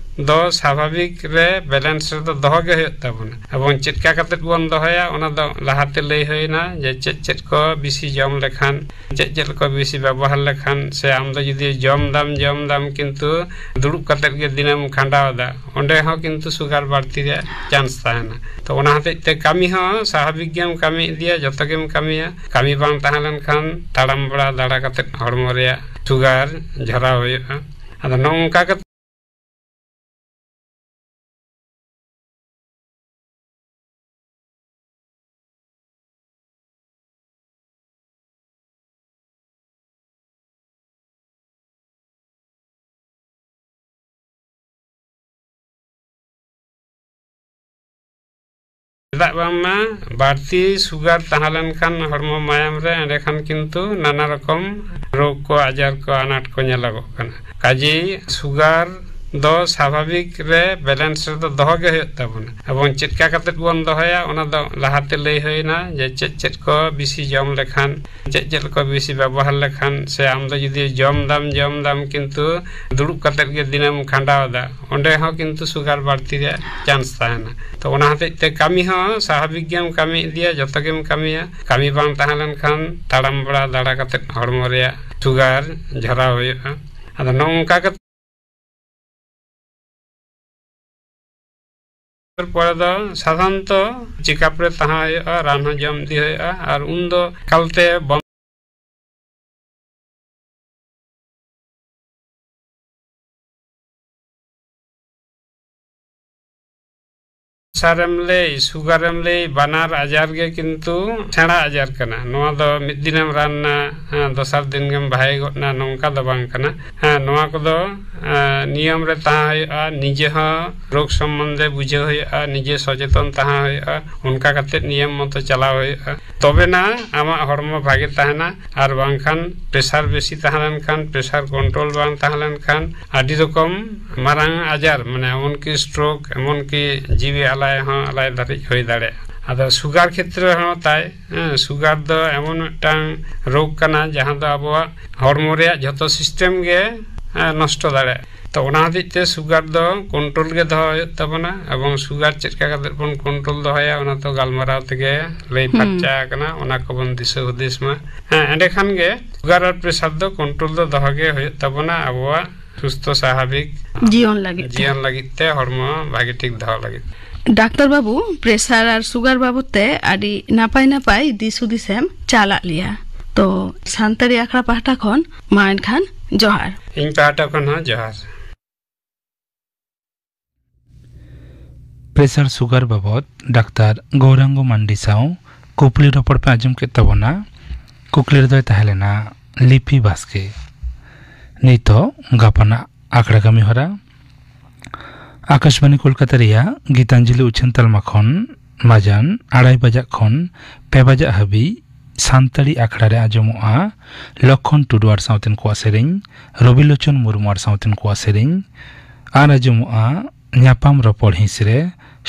ᱫᱚ ᱥᱟᱵᱷᱟᱵᱤᱠ ᱨᱮ ᱵᱮᱞᱮᱱᱥ ᱨᱮᱫᱚ ᱫᱚᱦᱚ ᱜᱮ ᱦᱩᱭᱩᱜ ᱛᱟᱵᱚᱱᱟ᱾ ᱮᱵᱚᱝ ᱪᱮᱫ ᱞᱮᱠᱟ ᱠᱟᱛᱮ ᱵᱚᱱ ᱫᱚᱦᱚᱭᱟ, ᱚᱱᱟ ᱫᱚ ᱞᱟᱦᱟᱛᱮ ᱞᱟᱹᱭ ᱦᱩᱭᱱᱟ ᱡᱮ ᱪᱮᱫ ᱪᱮᱫ ᱠᱚ ᱵᱮᱥᱤ ᱡᱚᱢ ᱞᱮᱠᱷᱟᱱ, ᱪᱮᱫ ᱪᱮᱫ ᱠᱚ ᱵᱮᱥᱤ ᱵᱮᱵᱚᱦᱟᱨ ᱞᱮᱠᱷᱟᱱ, ᱥᱮ ᱟᱢ ᱫᱚ ᱡᱩᱫᱤ ᱡᱚᱢ ᱫᱟᱢ, ᱡᱚᱢ ᱫᱟᱢ ᱠᱤᱱᱛᱩ ᱫᱩᱲᱩᱵ ᱠᱟᱛᱮ ᱜᱮ ᱫᱤᱱᱮᱢ ᱠᱷᱟᱸᱰᱟᱣ ᱮᱫᱟ, ᱚᱸᱰᱮ ᱦᱚᱸ ᱠᱤᱱᱛᱩ ᱥᱩᱜᱟᱨ ᱵᱟᱹᱲᱛᱤ ᱨᱮᱭᱟᱜ ᱪᱟᱱᱥ ᱛᱟᱦᱮᱱᱟ᱾ ᱛᱚ ᱚᱱᱟ ᱦᱚᱛᱮᱡ ᱛᱮ ᱠᱟᱹᱢᱤ ᱦᱚᱸ ᱥᱟᱵᱷᱟᱵᱤᱠ ᱜᱮᱢ ᱠᱟᱹᱢᱤ ᱤᱫᱤᱭᱟ, ᱡᱚᱛᱚ ᱜᱮᱢ ᱠᱟᱹᱢᱤᱭᱟ᱾ ᱠᱟᱹᱢᱤ ᱵᱟᱝ ᱛᱟᱦᱮᱸ ᱞᱮᱱᱠᱷᱟᱱ ᱛᱟᱲᱟᱢ ᱵᱟᱲᱟ, ᱫᱟᱬᱟ ᱠᱟᱛᱮ ᱦᱚᱲᱢᱚ ᱨᱮᱭᱟᱜ ᱥᱩᱜᱟᱨ ᱡᱷᱚᱨᱟᱣ ᱦᱩᱭᱩᱜᱼᱟ᱾ ᱟᱫᱚ ᱱᱚᱜᱼᱚ ᱱᱚᱝᱠᱟ ᱠᱟᱛᱮ ᱪᱮᱫᱟᱜ ᱵᱟᱝᱢᱟ ᱵᱟᱹᱲᱛᱤ ᱥᱩᱜᱟᱨ ᱛᱟᱦᱮᱸ ᱞᱮᱱᱠᱷᱟᱱ ᱦᱚᱲᱢᱚ ᱢᱟᱭᱟᱢ ᱨᱮ, ᱮᱸᱰᱮᱠᱷᱟᱱ ᱠᱤᱱᱛᱩ ᱱᱟᱱᱟ ᱨᱚᱠᱚᱢ ᱨᱳᱜᱽ ᱠᱚ, ᱟᱡᱟᱨ ᱠᱚ, ᱟᱱᱟᱴ ᱠᱚ ᱧᱮᱞᱚᱜᱚᱜ ᱠᱟᱱᱟ᱾ ᱠᱟᱡᱮᱭ ᱥᱩᱜᱟᱨ ᱫᱚ ᱥᱟᱵᱷᱟᱵᱤᱠ ᱨᱮ ᱵᱮᱞᱮᱱᱥ ᱨᱮᱫᱚ ᱫᱚᱦᱚ ᱜᱮ ᱦᱩᱭᱩᱜ ᱛᱟᱵᱚᱱᱟ᱾ ᱮᱵᱚᱝ ᱪᱮᱫ ᱞᱮᱠᱟ ᱠᱟᱛᱮᱫ ᱵᱚᱱ ᱫᱚᱦᱚᱭᱟ, ᱚᱱᱟ ᱫᱚ ᱞᱟᱦᱟᱛᱮ ᱞᱟᱹᱭ ᱦᱩᱭᱱᱟ ᱡᱮ ᱪᱮᱫ ᱪᱮᱫ ᱠᱚ ᱵᱤᱥᱤ ᱡᱚᱢ ᱞᱮᱠᱷᱟᱱ, ᱪᱮᱫ ᱪᱮᱫ ᱠᱚ ᱵᱤᱥᱤ ᱵᱮᱵᱚᱦᱟᱨ ᱞᱮᱠᱷᱟᱱ, ᱥᱮ ᱟᱢ ᱫᱚ ᱡᱩᱫᱤ ᱡᱚᱢ ᱫᱟᱢ, ᱡᱚᱢ ᱫᱟᱢ, ᱠᱤᱱᱛᱩ ᱫᱩᱲᱩᱵ ᱠᱟᱛᱮᱫ ᱜᱮ ᱫᱤᱱᱮᱢ ᱠᱷᱟᱸᱰᱟᱣ ᱮᱫᱟ, ᱚᱸᱰᱮ ᱦᱚᱸ ᱠᱤᱱᱛᱩ ᱥᱩᱜᱟᱨ ᱵᱟᱹᱲᱛᱤ ᱨᱮᱭᱟᱜ ᱪᱟᱱᱥ ᱛᱟᱦᱮᱱᱟ᱾ ᱛᱚ, ᱚᱱᱟ ᱦᱚᱛᱮᱡ ᱛᱮ ᱠᱟᱹᱢᱤ ᱦᱚᱸ ᱥᱟᱵᱷᱟᱵᱤᱠ ᱜᱮᱢ ᱠᱟᱹᱢᱤ ᱤᱫᱤᱭᱟ, ᱡᱚᱛᱚ ᱜᱮᱢ ᱠᱟᱹᱢᱤᱭᱟ᱾ ᱠᱟᱹᱢᱤ ᱵᱟᱝ ᱛᱟᱦᱮᱸ ᱞᱮᱱᱠᱷᱟᱱ ᱛᱟᱲᱟᱢ ᱵᱟᱲᱟ, ᱫᱟᱬᱟ ᱠᱟᱛᱮᱫ ᱦᱚᱲᱢᱚ ᱨᱮᱭᱟᱜ ᱥᱩᱜᱟᱨ ᱡᱷᱚᱨᱟᱣ ᱦᱩᱭᱩᱜᱼᱟ᱾ ᱟᱫᱚ ᱱᱚᱜᱼᱚ ᱱᱚᱝᱠᱟ ᱠᱟᱛᱮ ᱯᱚᱨᱮ ᱫᱚ ᱥᱟᱫᱷᱟᱨᱚᱱᱛᱚ ᱪᱮᱠᱟᱯ ᱨᱮ ᱛᱟᱦᱮᱸ ᱦᱩᱭᱩᱜᱼᱟ, ᱨᱟᱱ ᱦᱚᱸ ᱡᱚᱢ ᱤᱫᱤ ᱦᱩᱭᱩᱜᱼᱟ, ᱟᱨ ᱩᱱᱫᱚ ᱮᱠᱟᱞᱛᱮ ᱵᱚᱱᱫᱚ᱾ ᱯᱨᱮᱥᱟᱨᱮᱢ ᱞᱟᱹᱭ, ᱥᱩᱜᱟᱨᱮᱢ ᱞᱟᱹᱭ, ᱵᱟᱱᱟᱨ ᱟᱡᱟᱨ ᱜᱮ ᱠᱤᱱᱛᱩ ᱥᱮᱬᱟ ᱟᱡᱟᱨ ᱠᱟᱱᱟ᱾ ᱱᱚᱣᱟ ᱫᱚ ᱢᱤᱫ ᱫᱤᱱᱮᱢ ᱨᱟᱱ ᱮᱱᱟ, ᱦᱮᱸ, ᱫᱚᱥᱟᱨ ᱫᱤᱱ ᱜᱮᱢ ᱵᱷᱟᱜᱮ ᱜᱚᱫ ᱮᱱᱟ, ᱱᱚᱝᱠᱟ ᱫᱚ ᱵᱟᱝ ᱠᱟᱱᱟ᱾ ᱦᱮᱸ, ᱱᱚᱣᱟ ᱠᱚᱫᱚ, ᱮᱸ, ᱱᱤᱭᱚᱢ ᱨᱮ ᱛᱟᱦᱮᱸ ᱦᱩᱭᱩᱜᱼᱟ, ᱱᱤᱡᱮ ᱦᱚᱸ ᱨᱳᱜᱽ ᱥᱚᱢᱵᱚᱱᱫᱷᱮ ᱵᱩᱡᱷᱟᱹᱣ ᱦᱩᱭᱩᱜᱼᱟ, ᱱᱤᱡᱮ ᱥᱚᱪᱮᱛᱚᱱ ᱛᱟᱦᱮᱸ ᱦᱩᱭᱩᱜᱼᱟ, ᱚᱱᱠᱟ ᱠᱟᱛᱮᱫ ᱱᱤᱭᱚᱢ ᱢᱚᱛᱚ ᱪᱟᱞᱟᱣ ᱦᱩᱭᱩᱜᱼᱟ᱾ ᱛᱚᱵᱮᱱᱟ ᱟᱢᱟᱜ ᱦᱚᱲᱢᱚ ᱵᱷᱟᱜᱮ ᱛᱟᱦᱮᱱᱟ, ᱟᱨ ᱵᱟᱝᱠᱷᱟᱱ ᱯᱨᱮᱥᱟᱨ ᱵᱮᱥᱤ ᱛᱟᱦᱮᱸ ᱞᱮᱱᱠᱷᱟᱱ, ᱯᱨᱮᱥᱟᱨ ᱠᱚᱱᱴᱨᱳᱞ ᱵᱟᱝ ᱛᱟᱦᱮᱸ ᱞᱮᱱᱠᱷᱟᱱ, ᱟᱹᱰᱤ ᱨᱚᱠᱚᱢ ᱢᱟᱨᱟᱝ ᱟᱡᱟᱨ, ᱢᱟᱱᱮ ᱮᱢᱚᱱᱠᱤ ᱥᱴᱨᱳᱠ, ᱮᱢᱚᱱᱠᱤ ᱡᱤᱣᱤ ᱟᱞᱟᱭ ᱦᱚᱸ ᱟᱞᱟᱭ ᱫᱷᱟᱹᱨᱤᱡ ᱦᱩᱭ ᱫᱟᱲᱮᱭᱟᱜᱼᱟ᱾ ᱟᱫᱚ ᱥᱩᱜᱟᱨ ᱠᱷᱮᱛᱨᱮ ᱦᱚᱸ ᱛᱟᱭ, ᱦᱮᱸ, ᱥᱩᱜᱟᱨ ᱫᱚ ᱮᱢᱚᱱ ᱢᱤᱫᱴᱟᱝ ᱨᱳᱜᱽ ᱠᱟᱱᱟ, ᱡᱟᱦᱟᱸ ᱫᱚ ᱟᱵᱚᱣᱟᱜ ᱦᱚᱲᱢᱚ ᱨᱮᱭᱟᱜ ᱡᱷᱚᱛᱚ ᱥᱤᱥᱴᱮᱢ ᱜᱮ, ᱦᱮᱸ, ᱱᱚᱥᱴᱚ ᱫᱟᱲᱮᱭᱟᱜᱼᱟ᱾ ᱛᱚ, ᱚᱱᱟ ᱦᱚᱛᱮᱡ ᱛᱮ ᱥᱩᱜᱟᱨ ᱫᱚ ᱠᱚᱱᱴᱨᱳᱞ ᱜᱮ ᱫᱚᱦᱚ ᱦᱩᱭᱩᱜ ᱛᱟᱵᱚᱱᱟ, ᱮᱵᱚᱝ ᱥᱩᱜᱟᱨ ᱪᱮᱫ ᱞᱮᱠᱟ ᱠᱟᱛᱮ ᱵᱚᱱ ᱠᱚᱱᱴᱨᱳᱞ ᱫᱚᱦᱚᱭᱟ, ᱚᱱᱟ ᱫᱚ ᱜᱟᱞᱢᱟᱨᱟᱣ ᱛᱮᱜᱮ ᱞᱟᱹᱭ ᱦᱩᱸ᱾ ᱯᱷᱟᱨᱪᱟ ᱟᱠᱟᱱᱟ, ᱚᱱᱟ ᱠᱚᱵᱚᱱ ᱫᱤᱥᱟᱹ ᱦᱩᱫᱤᱥ ᱢᱟ᱾ ᱦᱮᱸ, ᱮᱸᱰᱮᱠᱷᱟᱱ ᱜᱮ ᱥᱩᱜᱟᱨ ᱟᱨ ᱯᱨᱮᱥᱟᱨ ᱫᱚ ᱠᱚᱱᱴᱨᱳᱞ ᱫᱚ ᱫᱚᱦᱚ ᱜᱮ ᱦᱩᱭᱩᱜ ᱛᱟᱵᱚᱱᱟ, ᱟᱵᱚᱣᱟᱜ ᱥᱩᱥᱛᱷᱚ ᱥᱟᱵᱷᱟᱵᱤᱠ ᱡᱤᱭᱚᱱ ᱞᱟᱹᱜᱤᱫ ᱛᱮ᱾ ᱡᱤᱭᱚᱱ ᱞᱟᱹᱜᱤᱫ ᱛᱮ, ᱦᱚᱲᱢᱚ ᱵᱷᱟᱜᱮ ᱴᱷᱤᱠ ᱫᱚᱦᱚ ᱞᱟᱹᱜᱤᱫ᱾ ᱰᱟᱠᱛᱟᱨ ᱵᱟᱹᱵᱩ, ᱯᱨᱮᱥᱟᱨ ᱟᱨ ᱥᱩᱜᱟᱨ ᱵᱟᱵᱚᱫ ᱛᱮ ᱟᱹᱰᱤ ᱱᱟᱯᱟᱭ ᱱᱟᱯᱟᱭ ᱫᱤᱥ ᱦᱩᱫᱤᱥ ᱮᱢ ᱪᱟᱞᱟᱜ ᱞᱮᱭᱟ᱾ ᱛᱚ, ᱥᱟᱱᱛᱟᱲᱤ ᱟᱠᱷᱲᱟ ᱯᱟᱦᱴᱟ ᱠᱷᱚᱱ ᱢᱟ ᱮᱱᱠᱷᱟᱱ ᱡᱚᱦᱟᱨ᱾ ᱤᱧ ᱯᱟᱦᱴᱟ ᱠᱷᱚᱱ ᱦᱚᱸ ᱡᱚᱦᱟᱨ᱾ ᱯᱨᱮᱥᱟᱨ ᱥᱩᱜᱟᱨ ᱵᱟᱵᱚᱫ ᱰᱟᱠᱛᱟᱨ ᱜᱳᱣᱨᱟᱝᱜᱚ ᱢᱟᱱᱰᱤ ᱥᱟᱶ ᱠᱩᱠᱞᱤ ᱨᱚᱯᱚᱲ ᱯᱮ ᱟᱸᱡᱚᱢ ᱠᱮᱫ ᱛᱟᱵᱚᱱᱟ᱾ ᱠᱩᱠᱞᱤ ᱨᱮᱫᱚᱭ ᱛᱟᱦᱮᱸ ᱞᱮᱱᱟ ᱞᱤᱯᱤ ᱵᱟᱥᱠᱮ᱾ ᱱᱤᱛᱚᱜ ᱜᱟᱯᱟᱱᱟᱜ ᱟᱠᱷᱲᱟ ᱠᱟᱹᱢᱤ ᱦᱚᱨᱟ᱾ ᱟᱠᱟᱥᱵᱟᱱᱤ ᱠᱳᱞᱠᱟᱛᱟ ᱨᱮᱭᱟᱜ ᱜᱤᱛᱟᱧᱡᱚᱞᱤ ᱩᱪᱷᱟᱹᱱ ᱛᱟᱞᱢᱟ ᱠᱷᱚᱱ ᱢᱟᱡᱟᱱ ᱟᱲᱟᱭ ᱵᱟᱡᱟᱜ ᱠᱷᱚᱱ ᱯᱮ ᱵᱟᱡᱟᱜ ᱦᱟᱹᱵᱤᱡ ᱥᱟᱱᱛᱟᱲᱤ ᱟᱠᱷᱲᱟ ᱨᱮ ᱟᱸᱡᱚᱢᱚᱜᱼᱟ ᱞᱚᱠᱠᱷᱚᱱ ᱴᱩᱰᱩ ᱟᱨ ᱥᱟᱶᱛᱮᱱ ᱠᱚᱣᱟᱜ ᱥᱮᱨᱮᱧ, ᱨᱚᱵᱤᱞᱳᱪᱚᱱ ᱢᱩᱨᱢᱩ ᱟᱨ ᱥᱟᱶᱛᱮᱱ ᱠᱚᱣᱟᱜ ᱥᱮᱨᱮᱧ, ᱟᱨ ᱟᱸᱡᱚᱢᱚᱜᱼᱟ ᱧᱟᱯᱟᱢ ᱨᱚᱯᱚᱲ ᱦᱤᱸᱥ ᱨᱮ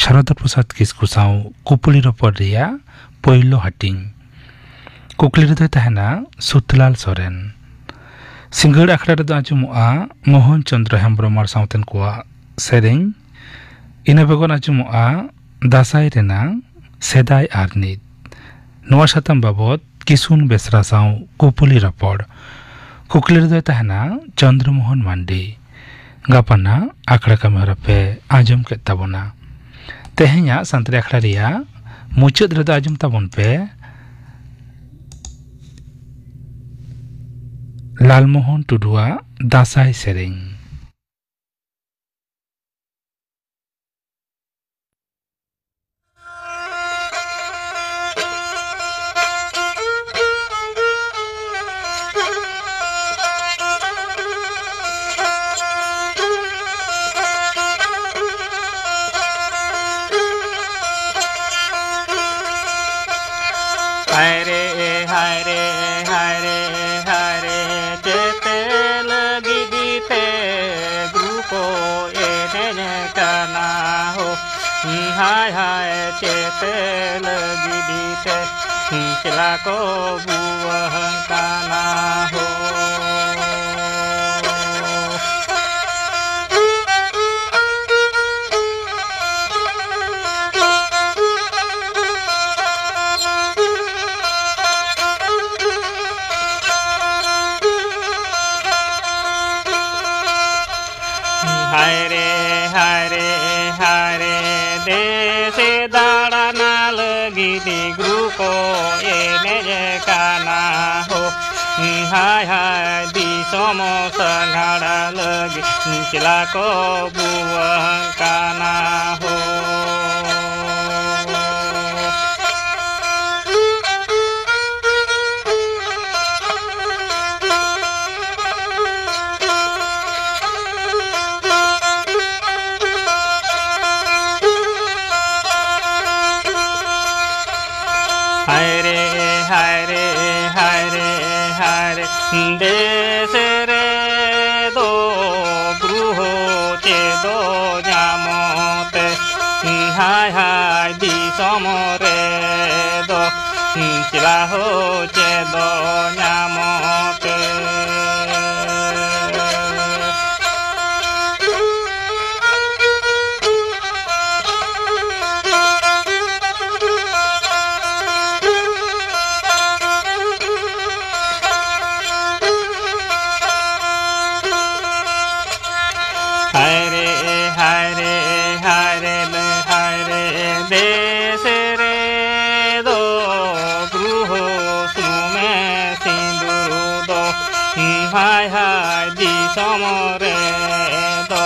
ᱥᱟᱨᱚᱫᱟ ᱯᱨᱚᱥᱟᱫᱽ ᱠᱤᱥᱠᱩ ᱥᱟᱶ ᱠᱩᱯᱩᱞᱤ ᱨᱚᱯᱚᱲ ᱨᱮᱭᱟᱜ ᱯᱳᱭᱞᱳ ᱦᱟᱹᱴᱤᱧ᱾ ᱠᱩᱠᱞᱤ ᱨᱮᱫᱚᱭ ᱛᱟᱦᱮᱱᱟ ᱥᱩᱛᱞᱟᱞ ᱥᱚᱨᱮᱱ᱾ ᱥᱤᱸᱜᱟᱹᱲ ᱟᱠᱷᱲᱟ ᱨᱮᱫᱚ ᱟᱸᱡᱚᱢᱚᱜᱼᱟ ᱢᱳᱦᱚᱱ ᱪᱚᱸᱫᱽᱨᱚ ᱦᱮᱢᱵᱽᱨᱚᱢ ᱟᱨ ᱥᱟᱶᱛᱮᱱ ᱠᱚᱣᱟᱜ ᱥᱮᱨᱮᱧ᱾ ᱤᱱᱟᱹ ᱵᱮᱜᱚᱨ ᱟᱸᱡᱚᱢᱚᱜᱼᱟ ᱫᱟᱸᱥᱟᱭ ᱨᱮᱱᱟᱜ ᱥᱮᱫᱟᱭ ᱟᱨ ᱱᱤᱛ᱾ ᱱᱚᱣᱟ ᱥᱟᱛᱟᱢ ᱵᱟᱵᱚᱫ ᱠᱤᱥᱩᱱ ᱵᱮᱥᱨᱟ ᱥᱟᱶ ᱠᱩᱯᱩᱞᱤ ᱨᱚᱯᱚᱲ᱾ ᱠᱩᱠᱞᱤ ᱨᱮᱫᱚᱭ ᱛᱟᱦᱮᱱᱟ ᱪᱚᱸᱫᱽᱨᱚ ᱢᱳᱦᱚᱱ ᱢᱟᱱᱰᱤ᱾ ᱜᱟᱯᱟᱱᱟᱜ ᱟᱠᱷᱲᱟ ᱠᱟᱹᱢᱤ ᱦᱚᱨᱟ ᱯᱮ ᱟᱸᱡᱚᱢ ᱠᱮᱫ ᱛᱟᱵᱚᱱᱟ᱾ ᱛᱮᱦᱮᱧᱟᱜ ᱥᱟᱱᱛᱟᱲᱤ ᱟᱠᱷᱲᱟ ᱨᱮᱭᱟᱜ ᱢᱩᱪᱟᱹᱫ ᱨᱮᱫᱚ ᱟᱸᱡᱚᱢ ᱛᱟᱵᱚᱱ ᱯᱮ ᱞᱟᱞᱢᱳᱦᱚᱱ ᱴᱩᱰᱩᱣᱟᱜ ᱫᱟᱸᱥᱟᱭ ᱥᱮᱨᱮᱧ᱾ ᱦᱟᱭ ᱨᱮ, ᱦᱟᱭ ᱨᱮ, ᱦᱟᱭ ᱨᱮ, ᱦᱟᱭ ᱨᱮ, ᱪᱮᱛᱮ ᱞᱟᱹᱜᱤᱫ ᱛᱮ ᱜᱨᱩᱯ ᱮᱱᱮᱡ ᱠᱟᱱᱟ ᱦᱳ᱾ ᱦᱟᱭ ᱦᱟᱭ ᱪᱮᱛᱮ ᱞᱟᱹᱜᱤᱫ ᱛᱮ ᱪᱮᱞᱟ ᱠᱚ ᱵᱩᱣᱟᱹᱦᱟᱹᱧ ᱠᱟᱱᱟ ᱦᱳ᱾ ᱦᱟᱭ ᱨᱮ, ᱦᱟᱭ ᱨᱮ, ᱦᱟᱭ ᱨᱮ, ᱫᱮᱥᱮ ᱫᱟᱬᱟᱱᱟ ᱞᱟᱹᱜᱤᱫ ᱜᱨᱩᱯ ᱮᱱᱮᱡ ᱠᱟᱱᱟ ᱦᱳ᱾ ᱦᱟᱭ ᱦᱟᱭ ᱫᱤᱥ ᱫᱤᱥᱚᱢ ᱥᱟᱸᱜᱷᱟᱨ ᱞᱟᱹᱜᱤᱫ ᱪᱮᱞᱟ ᱠᱚ ᱵᱩᱣᱟᱹᱝ ᱠᱟᱱᱟ ᱦᱳ᱾ ᱦᱟᱭ ᱨᱮ, ᱦᱟᱭ ᱨᱮ, ᱦᱟᱭ ᱨᱮ, ᱦᱟᱭ ᱨᱮ, ᱫᱮᱥ ᱨᱮᱫᱚ ᱜᱨᱩᱦᱚ ᱪᱮᱫᱚ ᱧᱟᱢᱚᱜ ᱛᱮ, ᱦᱟᱭ ᱦᱟᱭ ᱫᱤᱥᱚᱢ ᱨᱮᱫᱚ ᱪᱮᱞᱟ ᱦᱚ ᱪᱮᱫᱚ ᱧᱟᱢᱚᱜ ᱛᱮ᱾ ᱦᱟᱭ ᱨᱮ, ᱦᱟᱭ ᱨᱮ, ᱦᱟᱭ ᱨᱮ, ᱦᱟᱭ ᱨᱮ, ᱫᱮᱥ ᱨᱮᱫᱚ ᱜᱨᱩᱦᱚ ᱥᱩᱢᱮ ᱥᱤᱸᱫᱩᱨ ᱫᱚ, ᱦᱟᱭ ᱦᱟᱭ ᱫᱤᱥᱚᱢ ᱨᱮᱫᱚ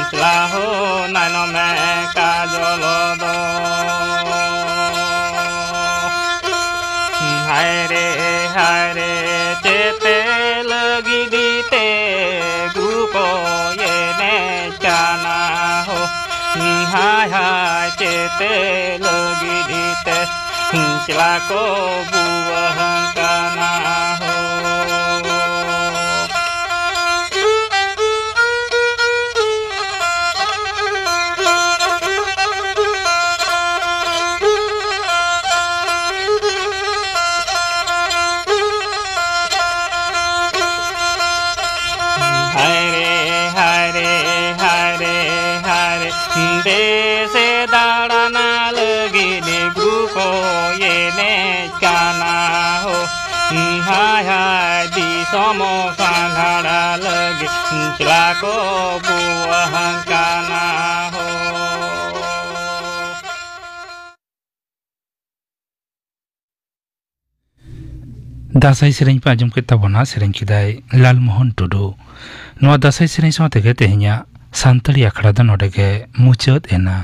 ᱪᱮᱞᱟ ᱦᱚ ᱱᱟᱭᱱᱚᱢᱮ ᱠᱟᱡᱚᱞ ᱫᱚ᱾ ᱦᱟᱭ ᱨᱮ, ᱦᱟᱭ ᱨᱮ, ᱪᱮᱛᱮ ᱞᱟᱹᱜᱤᱫ ᱛᱮ ᱜᱨᱩᱯ ᱮᱱᱮᱡ ᱠᱟᱱᱟ ᱦᱳ᱾ ᱦᱟᱭ ᱦᱟᱭ, ᱪᱮᱛᱮ ᱞᱟᱹᱜᱤᱫ ᱛᱮ ᱪᱮᱞᱟ ᱠᱚ ᱵᱩᱣᱟᱹᱦᱟᱹ ᱠᱟᱱᱟ ᱦᱳ᱾ ᱦᱟᱭ ᱨᱮ, ᱦᱟᱭ ᱨᱮ, ᱦᱟᱭ ᱨᱮ, ᱦᱟᱭ ᱨᱮ, ᱫᱮᱥ ᱫᱟᱬᱟᱱ ᱞᱟᱹᱜᱤᱫ ᱜᱨᱩᱯ ᱮᱱᱮᱡ ᱠᱟᱱᱟ ᱦᱳ᱾ ᱦᱟᱭ ᱦᱟᱭ ᱫᱤᱥᱚᱢ ᱥᱟᱸᱜᱷᱟᱨ ᱞᱟᱹᱜᱤᱫ ᱪᱮᱞᱟ ᱠᱚ ᱵᱩᱣᱟᱹᱦᱟᱹ ᱠᱟᱱᱟ ᱦᱳ᱾ ᱫᱟᱸᱥᱟᱭ ᱥᱮᱨᱮᱧ ᱯᱮ ᱟᱸᱡᱚᱢ ᱠᱮᱫ ᱛᱟᱵᱚᱱᱟ, ᱥᱮᱨᱮᱧ ᱠᱮᱫᱟᱭ ᱞᱟᱞᱢᱳᱦᱚᱱ ᱴᱩᱰᱩ᱾ ᱱᱚᱣᱟ ᱫᱟᱸᱥᱟᱭ ᱥᱮᱨᱮᱧ ᱥᱟᱶ ᱛᱮᱜᱮ ᱛᱮᱦᱮᱧᱟᱜ ᱥᱟᱱᱛᱟᱲᱤ ᱟᱠᱷᱲᱟ ᱫᱚ ᱱᱚᱰᱮ ᱜᱮ ᱢᱩᱪᱟᱹᱫ ᱮᱱᱟ᱾